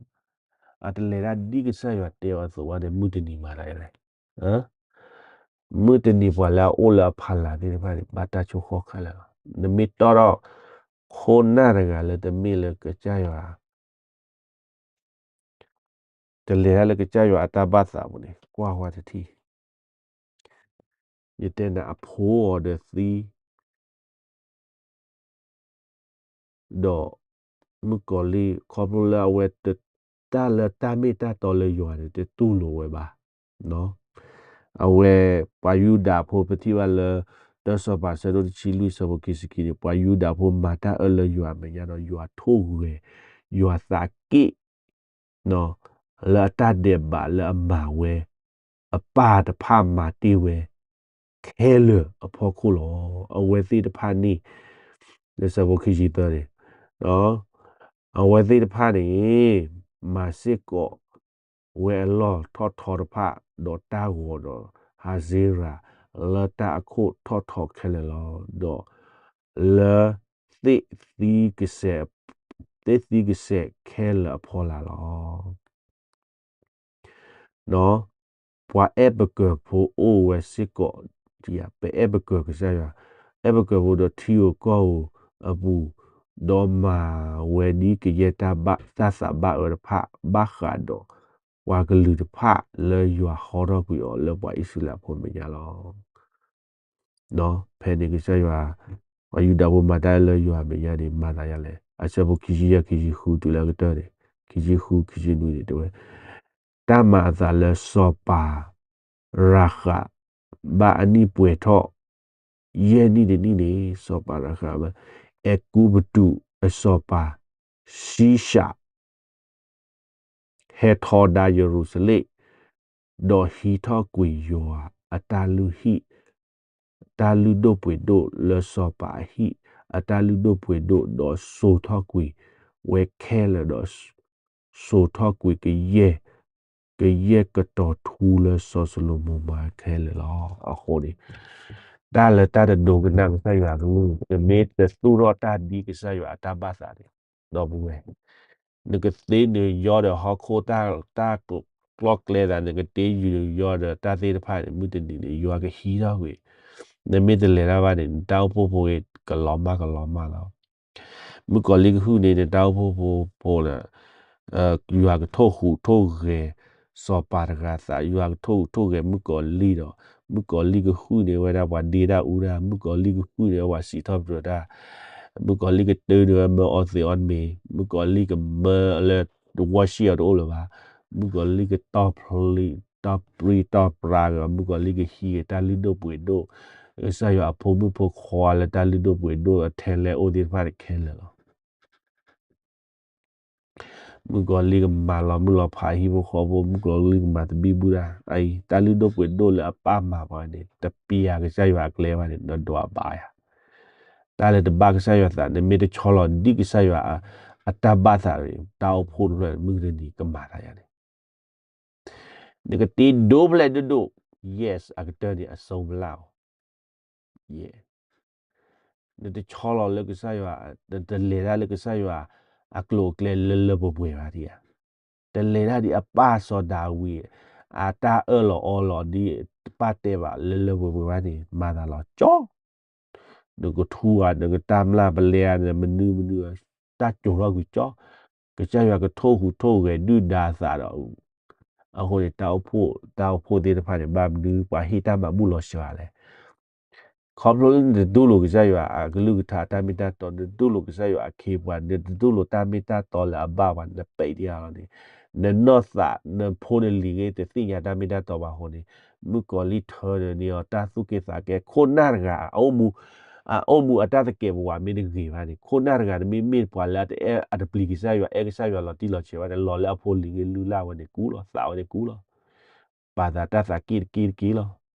အတလဲၤတၢ်ဒ်ကစၢ်ယွၤတဲအီၤအသိးဝဲန့ၣ် မုၢ်တနံၤမၤတၢ်လဲၣ်, မုၢ်တနံၤပှၤလၢအအိၣ်လၢအဖီလာ်သ့ၣ်တဖၣ်န့ၣ် ဘၣ်တၢ်ဆိၣ်ဃီခဲလၢာ်လီၤ. နမ့ၢ်တီထီၣ် ခိၣ်နၢ်တဂၤလၢတမ့ၢ်လၢကစၢ်ယွၤ တလဲၤတၢ်လၢကစၢ်ယွၤအတၢ်ဘၣ်သးပူၤန့ၣ် ကွၢ်ဝဲတထံၣ်, ယတဲနၤအဖိအီၤဒီးသံ ဒီးမုၣ်ကီၤလံၢ် ခီဖျိလၢအဝဲတ တၢ်လၢတၢ်မ့ၢ်တၢ်တီလၢယွၤန့ၣ် တတူၢ်လိာ်ဝဲဘၣ်. အဝဲ ပှၤယူဒၤဖိ ပထံၣ်ဘၣ်လၢ တၢ်စီၤပၤဆၢဒိၣ်တဆံလွံၢ်ဆၢဖိခံဆံခံန့ၣ် ပှၤယူဒၤဖိမၤတၢ်အၢလၢယွၤအမဲာ်ညါဒီး ယွၤထိၣ်ဂဲၤ ယွၤသးက့ၣ် လၢအတၢ်ဒဲးဘးလၢအမၤဝဲ အပၢ်တဖၣ်မၤတ့ၢ်ဝဲ ခဲလၢာ်အဖီခိၣ်လီၤ. အဝဲသ့ၣ်တဖၣ်န့ၣ် လၢဆၢဖိခံဆံသၢန့ၣ် အဝဲသ့ၣ်တဖၣ်န့ၣ် မၤစ့ၢ်ကီး ဝဲအလီၢ်ထီၣ်ထီတဖၣ် ဒီးတၢ်ဂီၤဒီး ဟၤစ့ရၤ လၢတၢ်အခိၣ်ထီၣ်ထီခဲလၢာ်လီၤ. ဒီးလၢ သ့ၣ်သံကစဲး သ့ၣ်သံကစဲးခဲလၢာ်အဖီလာ်လီၤ. ပှၤအဲၣ်ပကၢၤဖိအိၣ်ဝဲစ့ၢ်ကီး ပအဲၣ်ပကၢၤကစၢ်ယွၤ အဲၣ်ပကၢၤဖိဒီးထံဧိၤကီၢ်ဧိၤအပူၤ ဒီးမၤဝဲဒ်ကယဲၢ်တၢ်ဘၣ် တၢ်သးဘၣ်အၢတဖၣ် ဘၣ်ဃးဒီး ပှၤကလုာ်တဖၣ်လၢယွၤဟီထီၣ်ကွံာ်အီၤလၢပှၤအံၣ်စရ့လးဖိမဲာ်ညါလီၤ. ဖဲန့ၣ်ကစၢ်ယွၤ ပှၤယူဒၤဖိမၤတၢ်လၢယွၤမဲာ်ညါန့ၣ် မၤသးဒ်လဲၣ်. အဆၢဖိခံဆံယဲၢ် ခံဆံဃုတုၤလၢအကတၢၢ်န့ၣ် ခံဆံဃု ခံဆံနွံန့ၣ် တဲဝဲ, တၢ်မၤအသးလၢစီၤပၤရၤဃး ဘၣ်အနံၣ်ပှဲၤထီၣ် ယဲၢ်နံၣ်တနံၣ်န့ၣ် စီၤပၤရၤဃး အဲၤကူပတူးအစီၤပၤၡံၡး ဟဲထီဒါယရူၤၡလ့ၣ်, ဒီးဟံးထီၣ်ကွံာ်ယွၤအတၢ်လုၢ်ဟံၣ်, တၢ်လုၢ်ဒိၣ်ပှ့ၤဒိၣ်လၢစီၤပၤအဟံၣ် အတၢ်လုၢ်ဒိၣ်ပှ့ၤဒိၣ်, ဒီးစိာ်ထီၣ်ကွံာ်ဝဲခဲလၢာ်ဒီး စိာ်ထီၣ်ကွံာ်ကယဲၢ် ကယဲၢ်ကတီၤထူလၢစီၤၡလိၤမိၤမၤခဲလၢာ်လီၤ. အဃိန့ၣ် တၢ်လၢတၢ်တဒိကနၣ်ကစၢ်ယွၤအကလုၢ် နမ့ၢ်တသူၣ်ထီၣ်တၢ်ဒ်ကစၢ်ယွၤအတၢ်ဘၣ်သးန့ၣ် ဒီပုၢ်ဝဲၢ်, နကသ့နယီဒီးဟီၣ်ခိၣ်တၢ် တၢ်ကျီကျဲသး နကတ့ယူၤယီဒီးတၢ်သ့ၣ်တဖၣ်န့ၣ် မုၢ်တနံၤန့ၣ် ယွၤကဟံးထီၣ်ကွံာ်, နမ့ၢ်တလဲၤတၢ်ဘၣ်န့ၣ် နတၢ်အိၣ်ဖှိၣ်ဖိဂ့ၤ ကလီၤမၢ်ကလီၤမၢ်လီၤ. မုၣ်ကီၤလံၢ်ကဟုၣ်န့ၣ် နတၢ်အိၣ်ဖှိၣ်ဖိဖိဒီး ယွၤကထိၣ်ဟူးထိၣ်ဂဲၤ စီၤပၤတဂၤသး ယွၤကထိၣ်ဟူးထိၣ်ဂဲၤမုၣ်ကီၤလံၢ်ဒီး မုၣ်ကီၤလံၢ်ကဟုၣ်န့ၢ်ဝဲဒၣ်ပှၤဒ့တၢ်အူတၢ်, မုၣ်ကီၤလံၢ်ကဟုၣ်န့ၢ်ဝဲပှၤစံးထီၣ်ပတြၢၤတၢ်, မုၣ်ကီၤလံၢ်ကတၢၢ်န့ၢ်ဝဲမၢအီသံးအီနမ့ၤ, မုၣ်ကီၤလံၢ်ကမၢလၢ တဝီၢ်ဆံၣ်အီၤတအိၣ်လၢၤဘၣ်, မုၣ်ကီၤလံၢ်ကတီၢ်ဖျံ တီၢ်ပြံတီၢ်ပြါက့ၤ, မုၣ်ကီၤလံၢ်ကဟံးက့ၤတၢ်လုၢ်ဒိၣ်ပှ့ၤဒိၣ်, ကစၢ်ယွၤအဖိမုၣ်ဖိခွါလၢတၢ်လုၢ်ဒိၣ်ပှ့ၤဒိၣ်အထဲလဲၣ်အိၣ်သ့ၣ်တဖၣ်န့ၣ်ခဲလၢာ်လီၤ. မုၣ်ကီၤလံၢ်ကမၤလီၤမုၢ်လီၤဖးဟံၣ်ဖိဃီဖိ, မုၣ်ကီၤလံၢ်ကမၤသဘံၣ်ဘုၣ်တၢ်, အအံၤ တၢ်လုၢ်ဒိၣ်ပှ့ၤဒိၣ်လၢအပၢ်မၤပှၤန့ၣ် တပျးကစၢ်ယွၤအကျဲဘၣ်န့ၣ် နဒွးဘၣ်ယၤ, တၢ်လၢတဘၣ်ကစၢ်ယွၤသး နမ့ၢ်တဆီလီၤဒ်ကစၢ်ယွၤအတၢ်ဘၣ်သးန့ၣ် တၢ်အိၣ်ဖှိၣ်တဖျၢၣ်န့ၣ် မုၢ်တနံၤကမၤသးယၤန့ၣ် နကတ့ဒိဖျဲးဒိၣ်ဒိၣ်, yes အကတၢၢ်န့ၣ်အစိပလၢ်အီၤ, နတဆီလီၤလၢကစၢ်ယွၤ, နတလဲၤတၢ်လၢကစၢ်ယွၤအကျိၤအကျဲလၢလၢပှဲၤပှဲၤဘၣ်ဒံးဧါ, တလဲၤတၢ်ဒ်အပၢ်စီၤဒၤဝံး အတၢ်အၢၣ်လီၤအီလီၤဒ်ပၢ်တဲဘၣ်လၢလၢပှဲၤပှဲၤဘၣ်န့ၣ် မၤသးလီၤကၠီ နကထူဧါ နကတၢ်မျၢ်ပလဲဧါ နမနုၤမနုၤ တၢ်စိာ်ထီၣ်ကွံာ်ကၠီ, ကစၢ်ယွၤကထိၣ်ဟူးထိၣ်ဂဲၤဒုၣ်ဒါသးဒီး, အဃိန့ၣ် တၢ်အိၣ်ဖှိၣ် တၢ်အိၣ်ဖှိၣ်သ့ၣ်တဖၣ်န့ၣ် ဘၣ်မနုၤပှၤဟ့ၣ်တၢ်မၤဘူၣ်လီၤစှၤလဲၣ်. ခီဖျိလၢနတတူၢ်လိာ်ကစၢ်ယွၤအကလုၢ်ကထါတၢ်မ့ၢ်တၢ်တီ, နတတူၢ်လိာ်ကစၢ်ယွၤအခ့အပှၤ, နတတူၢ်လိာ်တၢ်မ့ၢ်တၢ်တီလၢအဘၣ်ပှၤ နပဲာ်တ့ၢ်အါလီၤန့ၣ်, နနီၢ်သး နဖိနလံၤဂ့ၤ တသ့ၣ်ညါတၢ်မ့ၢ်တၢ်တီဘၣ်အဃိန့ၣ်, မုၣ်ကီၤလံၢ်ထၢန့ၢ်အီၤတၢ်သူၣ်က့ၣ်သးကါ ခိၣ်နၢ်တဂၤ အအိၣ်မူ အအိၣ်မူအတၢ်သကဲးပဝးမ့ၢ်တဂ့ၤဘၣ်န့ၣ် ခိၣ်နၢ်တဂၤတမ့ၢ်မ့ၢ်ပှၤလၢအတအဲၣ်အတပျံၤကစၢ်ယွၤ အဲၣ်ကစၢ်ယွၤလီၤတံၢ်လီၤဆဲးဘၣ်န့ၣ် လီၤလၢအဖိလံၤဂ့ၤလုၢ်လၢ်ဝဲန့ၣ်ကူလီၤ သးဝဲန့ၣ်ကူလီၤ ပာ်သးတၢ်သးက့ၣ်တက့ၣ်တက့ၣ်လီၤ.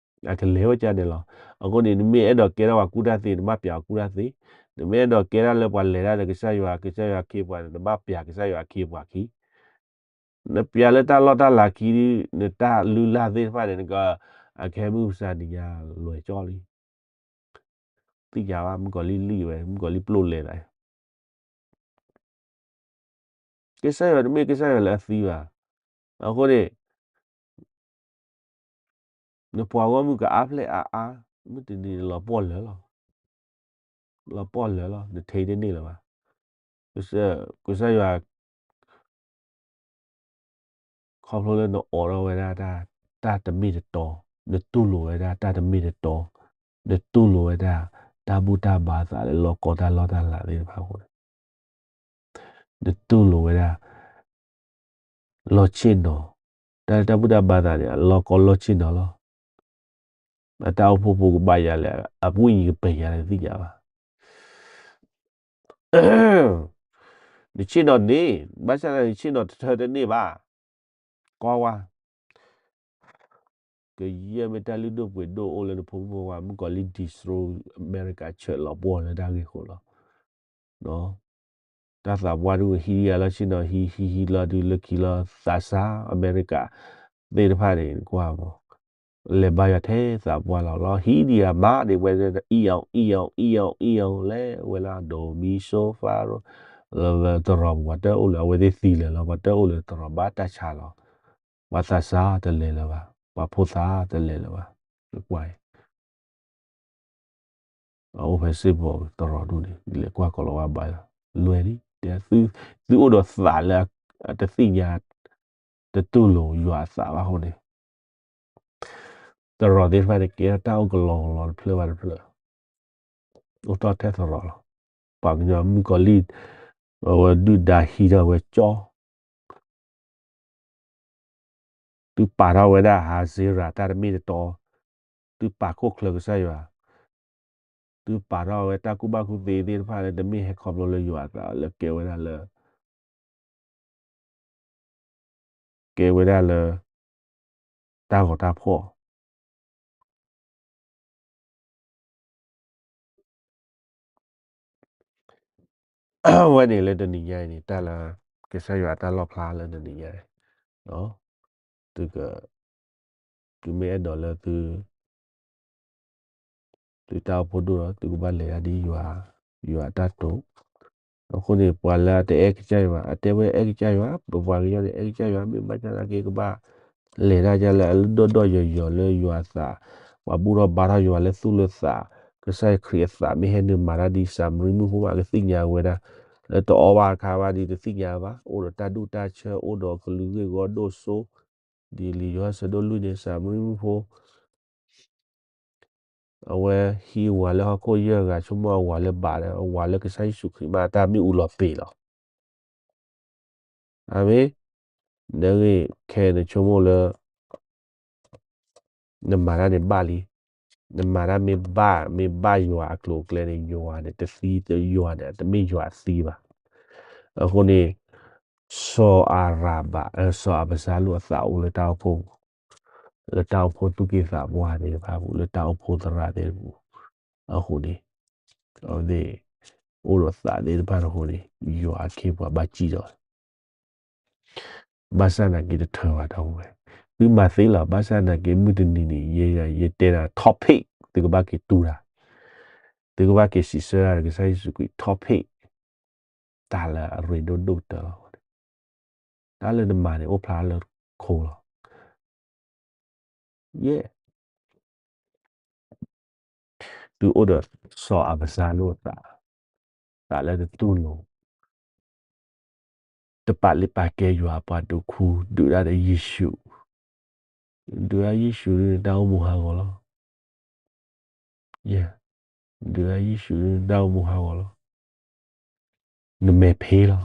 အကလဲၤဝဲကန့ၣ်လီၤ. အဃိန့ၣ် နမ့ၢ်အဲၣ်ဒိးကဲထီၣ်ပှၤကူၣ်တၢ်သ့ နဘၣ်ပျးအီၤကူၣ်တၢ်သ့, နမ့ၢ်အဲၣ်ဒိးကဲထီၣ်လၢပှၤလဲၤတၢ်ဒီးကစၢ်ယွၤ ကစၢ်ယွၤအခ့အပှၤန့ၣ် နဘၣ်ပျးကစၢ်ယွၤအခ့အပှၤခံ နပျးလၢတၢ်လီၢ်တၢ်လၤခံ နတၢ်လုၢ်လၢ်သ့ၣ်တဖၣ်န့ၣ် နက အခဲမုၢ်မဆါနံၤညါလွဲၢ်ကၠီလံ. သ့ၣ်ညါဘၣ် မုၣ်ကီၤလံၢ်လံၢ်ဝဲ မုၣ်ကီၤလံၢ်ပျိၢ်လဲၤသး ကစၢ်ယွၤတမ့ၢ်ကစၢ်ယွၤလၢအသံဘၣ်. အဃိန့ၣ် နပှၤဂီၢ်မုၢ်ကအါဖျဲၣ်အါအါ မုၢ်တနံၤလီၤပှီၢ်လၢာ်လီၤ. လီၤပှီၢ်လၢာ်လီၤ နထဲတန့ၢ်လၢၤဘၣ်. ကစၢ်ယွၤ ခီဖျိလၢနအိးထီၣ်ဝဲဒၣ် တၢ်တမ့ၢ်တတီ, နတူၢ်လိာ်ဝဲဒၣ်တၢ်တမ့ၢ်တတီ, နတူၢ်လိာ်ဝဲဒၣ် တၢ်ဘူၣ်တၢ်ဘါသးလၢလီၢ်ကီတၢ်လီၢ်တၢ်လၤသ့ၣ်တဖၣ်အဃိန့ၣ် နတူၢ်လိာ်ဝဲဒၣ် လီၢ်ဆ့ၣ်နီၤ, တၢ်လၢတၢ်ဘူၣ်တၢ်ဘါသးန့ၣ် အလီၢ်ကီလီၢ်ဆ့ၣ်နီၤလီၤ. အတၢ်အိၣ်ဖှိၣ်ဖိကဘၣ်ယၤလဲၣ် အပူၤကွံာ်ကပဲာ်ယၤလဲၣ်တသ့ၣ်ညါဘၣ်. နဆ့ၣ်နီၤန့ၣ် ဘၣ်ဆၣ်သနာ်က့ နဆ့ၣ်နီၤတထၢတန့ၢ်ဘၣ်. ကွၢ်ဝဲ ကယဲၢ်မ့ၢ်တၢ်လုၢ်ဒိၣ်ပှ့ၤဒိၣ်အိၣ်လၢနဖိမုၣ်ဖိခွါ မုၣ်ကီၤလံၢ် destroy America ဆၢလီၤပှီၢ်လၢတၢ်ဂ့ၢ်အဃိလီၤ. တၢ်သးပှၢ်ဒုးဟံးဒံးယၤလီၢ်ဆ့ၣ်နီၤ ဟံးဟံးဟံးလီၤဒုးလၢခံလီၤသးစၢ် America သ့ၣ်တဖၣ်န့ၣ် ကွၢ်မး လဲၤဘါယွၤထဲသးပှၢ်လီၤလီၤ ဟံးဒံးယၤမးန့ၣ် ဝဲအံၤအီၤ အံၤအီၤ အံၤအီၤ အံၤအီၤ လဲၤဝဲလၢဒိးမံ so far လၢတရီးပူၤ ပှၤတအိၣ်လၢၤ အဝဲသ့ၣ်သံလၢာ်လီၤ ပှၤတအိၣ်လၢၤတရီးဘၣ်တၢ်ဆါလီၤ ပှၤသးစၢ်တလဲၤလၢၤဘၣ် ပှၤဖိသၣ်တလဲၤလၢၤဘၣ် ကွၢ် အအိၣ်ဖဲစ့ၢ်ကီးတရီးဒူၣ်န့ၣ် လဲၤကွၢ်ကီးလီၤဝါဘါယွၤ လွဲလံ တဲ သုအိၣ်ဒီးသးလၢ တသ့ၣ်ညါ တတူၢ်လိာ်ယွၤအသးဘၣ်အဃိန့ၣ် တရီးသ့ၣ်တဖၣ်န့ၣ် ကဲထီၣ်တၢ်အိၣ်ကလီကလီတဖျၢၣ်ဘၣ်တဖျၢၣ် အိၣ်ထီၣ်ထဲတရီးလီၤ ပှၤကညီမုၣ်ကီၤလံၢ် အဝဲဒုၣ်ဒါဟံးထီၣ်ဝဲကၠီ သုပာ်ထီၣ်ဝဲဒၣ်ဟးစ့ရၤတၢ်တမ့ၢ်တတီ, သုပာ်ခိၣ်ချၢကစၢ်ယွၤ, သုပာ်ထီၣ်ဝဲတၢ်ကူၣ်ဘၣ်ကူၣ်သ့သ့ၣ်တဖၣ်လၢ တမ့ၢ်ဟဲခီဖျိလၢယွၤအသးလၢကဲဝဲဒၣ်လၢ ကဲဝဲဒၣ်လၢ တၢ်ဂီၤတၢ်ဖှီၣ် အဝဲန့ၣ်လၢတနံၤညါအံၤန့ၣ် တၢ်လၢ ကစၢ်ယွၤအတၢ်လီၣ်ဖျါလၢတနံၤညါအံၤ, သုက, သုမ့ၢ်အဲၣ်ဒိးလၢသု သုတၢ်အိၣ်ဖှိၣ်ဒိၣ်ဒီး သုကဘၣ်လဲၤတၢ်ဒ်ယွၤ, ယွၤအတၢ်တိာ်, အဃိန့ၣ် ပှၤလၢအတအဲၣ်ကစၢ်ယွၤ အတဲဝဲအဲၣ်ကစၢ်ယွၤ, ပပှၤကညီန့ၣ် အဲၣ်ကစၢ်ယွၤ မ့ၢ်ဘၣ်ဆၣ်သနာ်က့ ကဘၣ်လဲၤတၢ်ဒ်လၢအလုၢ်ဒိၣ်ဒိၣ်ယိာ်ယိာ်လၢယွၤအသး, ပှၤဘူၣ်ထီၣ်ဘါထီၣ်ယွၤလၢသူၣ်လၢသး, ကစၢ်ယွၤခရံာ်အသး မ့ၢ်ဟဲနုာ်မၤတၢ်ဒ်စၤမရံမုၣ်ဖိမး ကသ့ၣ်ညါဝဲဒၣ်, လၢတအီၣ်ဘၣ်အခါဘၣ်ဒီးတသ့ၣ်ညါဘၣ်, အိၣ်ဒီးတၢ်ဒူၣ်တၢ်ဆၢ အိၣ်ဒီးကလုာ်ဂ့ၢ်ဂီၢ်ဒိၣ်စိ, ဒ်လံာ်ယိၤဟၣ်ဆၢဒိၣ်လွံၢ်န့ၣ် စၤမရံမုၣ်ဖိ အဝဲဟံးဝၤလၢဟီၣ်ခိၣ်ယဲၢ်ဂၤ ဆိကမိၣ်အဝၤလၢဘၣ်ဒီး အဝၤလၢကစၢ်ယ့ၣ်ၡူးခရံာ်မ့ၢ်အတၢ်မ့ၢ်အူလီၤပ့ၤလီၤ. အၤမ့ၣ်, နဂ့ၢ်ခဲအံၤနဆိကမိၣ်လၢ နမၤတၢ်န့ၣ်ဘၣ်လံ, နမၤတၢ်မ့ၢ်ဘၣ်, မ့ၢ်ဘၣ်ယွၤအကျိၤအကျဲန့ၣ် ယွၤန့ၣ် တသံ, ယွၤန့ၣ် တမ့ၢ်ယွၤအသံဘၣ်. အဃိန့ၣ် စီၤအၤရဘး, စီၤအၤဘစါလိၣ်အသးအိၣ်လၢတၢ်အိၣ်ဖှိၣ်, လၢတၢ်အိၣ်ဖှိၣ်သူၣ်က့သးပှၢ်သ့ၣ်တဖၣ်အပူၤ, လၢတၢ်အိၣ်ဖှိၣ်သရၣ်သ့ၣ်တဖၣ်အပူၤ, အဃိန့ၣ် အဝဲသ့ၣ် အိၣ်ဒီးသးသ့ၣ်တဖၣ်အဃိန့ၣ် ယွၤအခ့အပှၤဘၣ်စံၣ်ဒီး ဘၣ်ဆၣ်သနာ်က့တထၢဘၣ်ဒီပုၢ်ဝဲၢ်, သုမၤသ့လီၤ, ဘၣ်ဆၣ်သနာ်က့မုၢ်တနံၤန့ၣ် ယဲယတဲဒၣ် topic သုကဘၣ်က့ၤတူၢ်တၢ်, သုကဘၣ်က့ၤစံးဆၢတၢ်ဒီးကစၢ်ယ့ၣ်ၡူးခရံာ် topic တၢ်လၢအရ့ဒိၣ်ဒိၣ်ကတၢၢ်လီၤ. တၢ်လၢနမၤန့ၣ်အိၣ်ဖျါလၢခိလီၤ. ယဲၢ် သုအိၣ်ဒီးစီၤအၤဘစါလိၣ်အသး, သးလၢတတူၢ်လိာ်, တပာ်လုၢ်ပာ်ကဲယွၤအပှၤဒိးခူ, ဒုးတၢ်ဒီးယ့ၣ်ၡူး, ဒုးတၢ်ယ့ၣ်ၡူးဒုးနတၢ်အိၣ်မူဟးဂီၤလီၤ. ယဲၢ်, ဒုးတၢ်ယ့ၣ်ၡူးဒုးနတၢ်အိၣ်မူဟးဂီၤလီၤ. နမဲာ်ဖ့လီ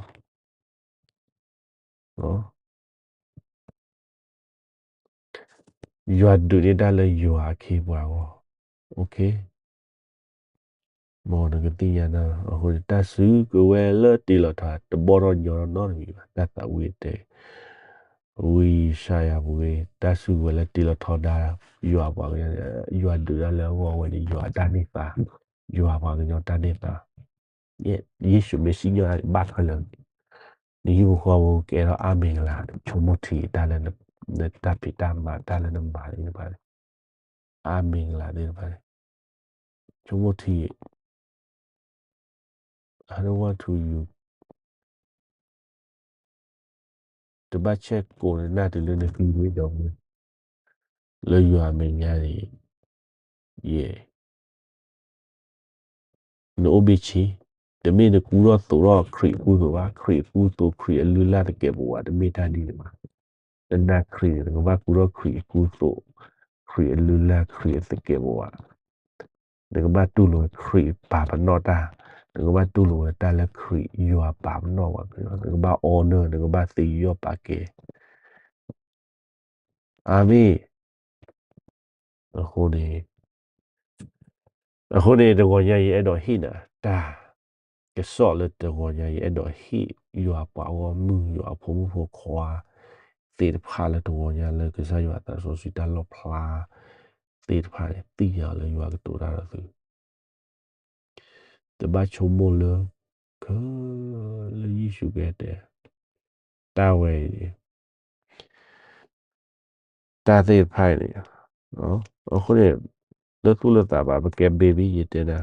ၤ. ယွၤဒုးန့ၢ်တၢ်လၢယွၤအခ့အပှၤအဂီၢ်, မ်နကသ့ၣ်ညါနၤ, အဃိန့ၣ် တၢ်စုကဝဲၤလၢတ့လီၤထီ တဘီထီၣ်ညီထီၣ်နီတမံၤဘၣ်. တၢ်သးဝံၣ်တဲ ဝံယၡါယၤပူၤဂ့ၤ, တၢ်စုကဝဲၤလၢတ့လီၤထီဒါ ယွၤပှၤကညီ, ယွၤဒုးတၢ်လၢအဂီၢ်ဝဲန့ၣ် ယွၤအတၢ်န့ၢ်သါ, ယွၤပှၤကညီတၢ်န့ၢ်သါ, ယ့ၣ်ၡူးမ့ၢ်စံၣ်ညီၣ်ဘၣ်ထွဲလၢ နဟံၣ်ဖိဃီဖိကဲထီၣ်အါမ့ၢ်ကလၤ, ဆိကမိၣ်ထံးတၢ်လၢ နတၢ်ဖံးတၢ်မၤတၢ်လၢနမၤသ့ၣ်တဖၣ်န့ၣ်, အါမ့ၢ်ကလၤသ့ၣ်တဖၣ်န့ၣ်, ဆိကမိၣ်ထံး I don't want to you တဘၣ်ဆဲးကိးနနၢ်တုၤလၢနသံဝံၤဒီး, လၢယွၤအမဲာ်ညါန့ၣ်, ယဲၢ် နအိၣ်ဘ့ၣ်ဆ့, တမ့ၢ်နကူထီၣ်သိးထီၣ်ခရံာ်အကူအသိးဘၣ်, ခရံာ်အကူအသိး ခရံာ်အလုၢ်အလၢ်သကဲးပဝး တမ့ၢ်တၢ်ဒ်န့ၣ်ဘၣ်. နနာ်ခရံာ်န့ၣ် နကဘၣ်ကူထီၣ်ခရံာ်အကူအသိး, ခရံာ်အလုၢ်အလၢ် ခရံာ်အသကဲးပဝး, နကဘၣ်တူၢ်လိာ်ဝဲခရံာ်ပာ်ပနီၣ်တၢ်, နကဘၣ်တူၢ်လိာ်ဝဲတၢ်လၢခရံာ်ယွၤပာ်ပနီၣ်ဝဲ, နကဘၣ် honor, နကဘၣ်သ့ယီၣ်ပာ်ကဲ အၤမ့ၣ်. အဃိန့ၣ်, အဃိန့ၣ် တဂီၤညါအံၤ ယအဲၣ်ဒိးဟ့ၣ်နၤတၢ်ကစီၣ်လၢတဂီၤညါအံၤ ယအဲၣ်ဒိးဟ့ၣ်ယွၤပှၤဂီၢ်မုၢ် ယွၤအဖိမုၣ်ဖိခွါသ့ၣ်တဖၣ်လၢတဂီၤညါလၢကစၢ်ယွၤအသးစီဆှံတၢ်လီၣ်ဖျါသ့ၣ်တဖၣ်န့ၣ် သ့ၣ်ညါလၢယွၤကတိၤတၢ်ဒီးသု တဘၣ်ဆိကမိၣ်လၢ ခဲလၢာ်ယ့ၣ်ၡူးကတဲ တၢ်ဝဲအံၤန့ၣ် တၢ်သ့ၣ်တဖၣ်အံၤန့ၣ် အဃိန့ၣ် လၢသူၣ်လၢသးဘၣ် ပကဲ baby ယတဲနၤ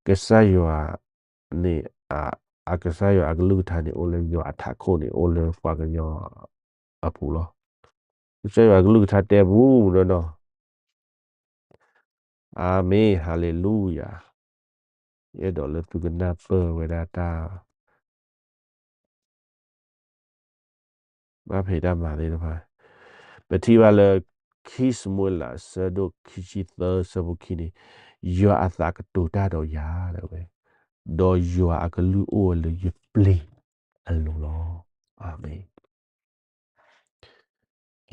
ကစၢ်ယွၤန့ၣ် အကစၢ်ယွၤအကလုၢ်ကထါန့ၣ် အိၣ်လၢယွၤအထးခိၣ်န့ၣ် အိၣ်လၢပှၤကညီအပူၤလီၤ. ကစၢ်ယွၤအကလုၢ်ကထါတဲပူၤနီၢ်နီၢ် အၤမ့ၣ် ဟၤလ့လူယၤ. ယအဲၣ်ဒိးလၢသုကနၢ်ပၢၢ်ဝဲဒၣ်တၢ် ဘၣ်ဖံးတၢ်မၤသ့ၣ်တဖၣ် ပထံၣ်ဘၣ်လၢ ခံၡမူၤအ့လး အဆၢဒိၣ်ခံဆံသၢ အဆၢဖိခံန့ၣ် ယွၤအသးကတိၤတၢ်ဒီးယၤ တဲဝဲ, ဒီးယွၤအကလုၢ်အိၣ်ဝဲလၢယပျ့ၤအလိၤလီၤ. အၤမ့ၣ်.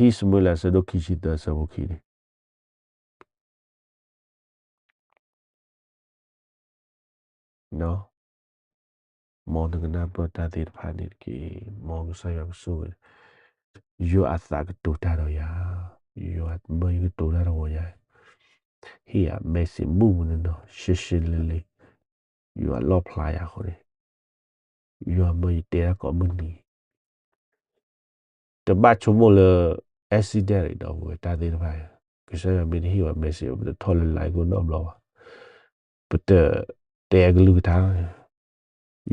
ခံၡမူၤအ့လး အဆၢဒိၣ်ခံဆံသၢ အဆၢဖိခံန့ၣ် မ်နကနၢ်ပၢၢ်တၢ်သ့ၣ်တဖၣ်န့ၣ်တက့ၢ်. မ်ကစၢ်ယွၤကဆိၣ်ဂ့ၤ, ယွၤအသးကတိၤတၢ်ဒီးယၤ, ယွၤမၢယကတိၤတၢ်ဒီးယၤ, ဟ့ၣ်ယၤ message မုၢ်မုၢ်နီၢ်နီၢ် ရှဲရှဲလ့လ့, ယွၤလီၣ်ဖျါယၤအဃိန့ၣ်, ယွၤမၢယတဲတၢ်ကိးမုၢ်နံၤ တဘၣ်ဆိကမိၣ်လၢ accident ဒီပုၢ်ဝဲၢ် တၢ်သ့ၣ်တဖၣ်, ကစၢ်ယွၤမ့ၢ်တဟ့ၣ်ဝဲ message ပတထီၣ်လၢ line ခိၣ်နီတဘျီဘၣ်, ပတတဲအကလုၢ်ကထါ,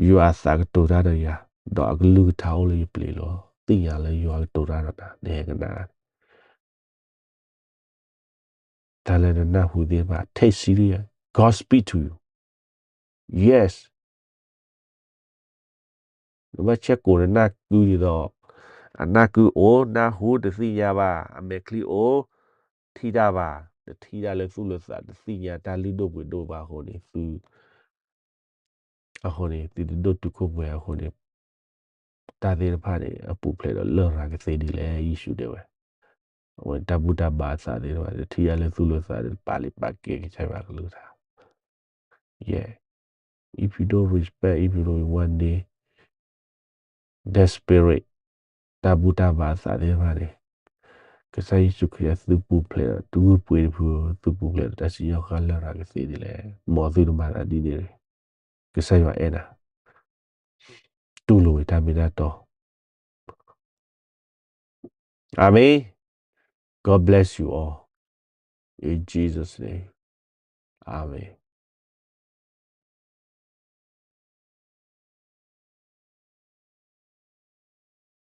ယွၤအသးကတိၤတၢ်ဒီးယၤ, ဒီးအကလုၢ်ကထါအိၣ်လၢယပျ့ၤလီၤ. သ့ၣ်ညါလၢယွၤကတိၤတၢ်ဒီးနၤ နဟဲကနၣ် တၢ်လၢနနၢ်ဟူသ့ၣ်တဖၣ် take serious, God speak to you, yes. နဘၣ်ဆဲးကိးနနၢ်ကုဒ်သိး, အနၢ်ကုအိၣ် နၢ်ဟူတသ့ၣ်ညါဘၣ်, အမဲာ်ချံအိၣ် ထံၣ်တၢ်ဘၣ်, တထံၣ်တၢ်လၢသူၣ်လၢသး တသ့ၣ်ညါတၢ်လုၢ်ဒိၣ်ပှ့ၤဒိၣ်ဘၣ်အဃိန့ၣ် သု အဃိန့ၣ် သုတဒိၣ်တုာ်ခိၣ်ပှဲၤအဃိန့ၣ်, တၢ်သ့ၣ်တဖၣ်န့ၣ် အပူၤဖျဲးဒီးလရာ်ကသ့ဒ်လဲၣ် ယ့ၣ်ၡူးတဲဝဲ. အဝဲတၢ်ဘူၣ်တၢ်ဘါအသးသ့ၣ်တဖၣ် တထံၣ်တၢ်လၢသူၣ်လၢသး တပာ်လံပာ်ကဲကစၢ်ယွၤအကလုၢ်ကထါ Yeah, if you don't respect, if you don't want this, that spirit, တၢ်ဘူၣ်တၢ်ဘါအသးသ့ၣ်တဖၣ်န့ၣ်, ကစၢ်ယ့ၣ်ၡူးခရံာ်အသုပူၤဖျဲးဒီး သုဂုၢ်ပှ့ၤတဖု သုပူၤဖျဲးဒီးတၢ်စံၣ်ညီၣ်ဃၣ်လရာ်ကသ့ဒ်လဲၣ်. မ်သုတမၤသးဒ်န့ၣ်တဂ့ၤ. ကစၢ်ယွၤအဲၣ်နၤ တူၢ်လိာ်ဝဲတၢ်မ့ၢ်တၢ်တီ. Amen. God bless you all. In Jesus' name. Amen.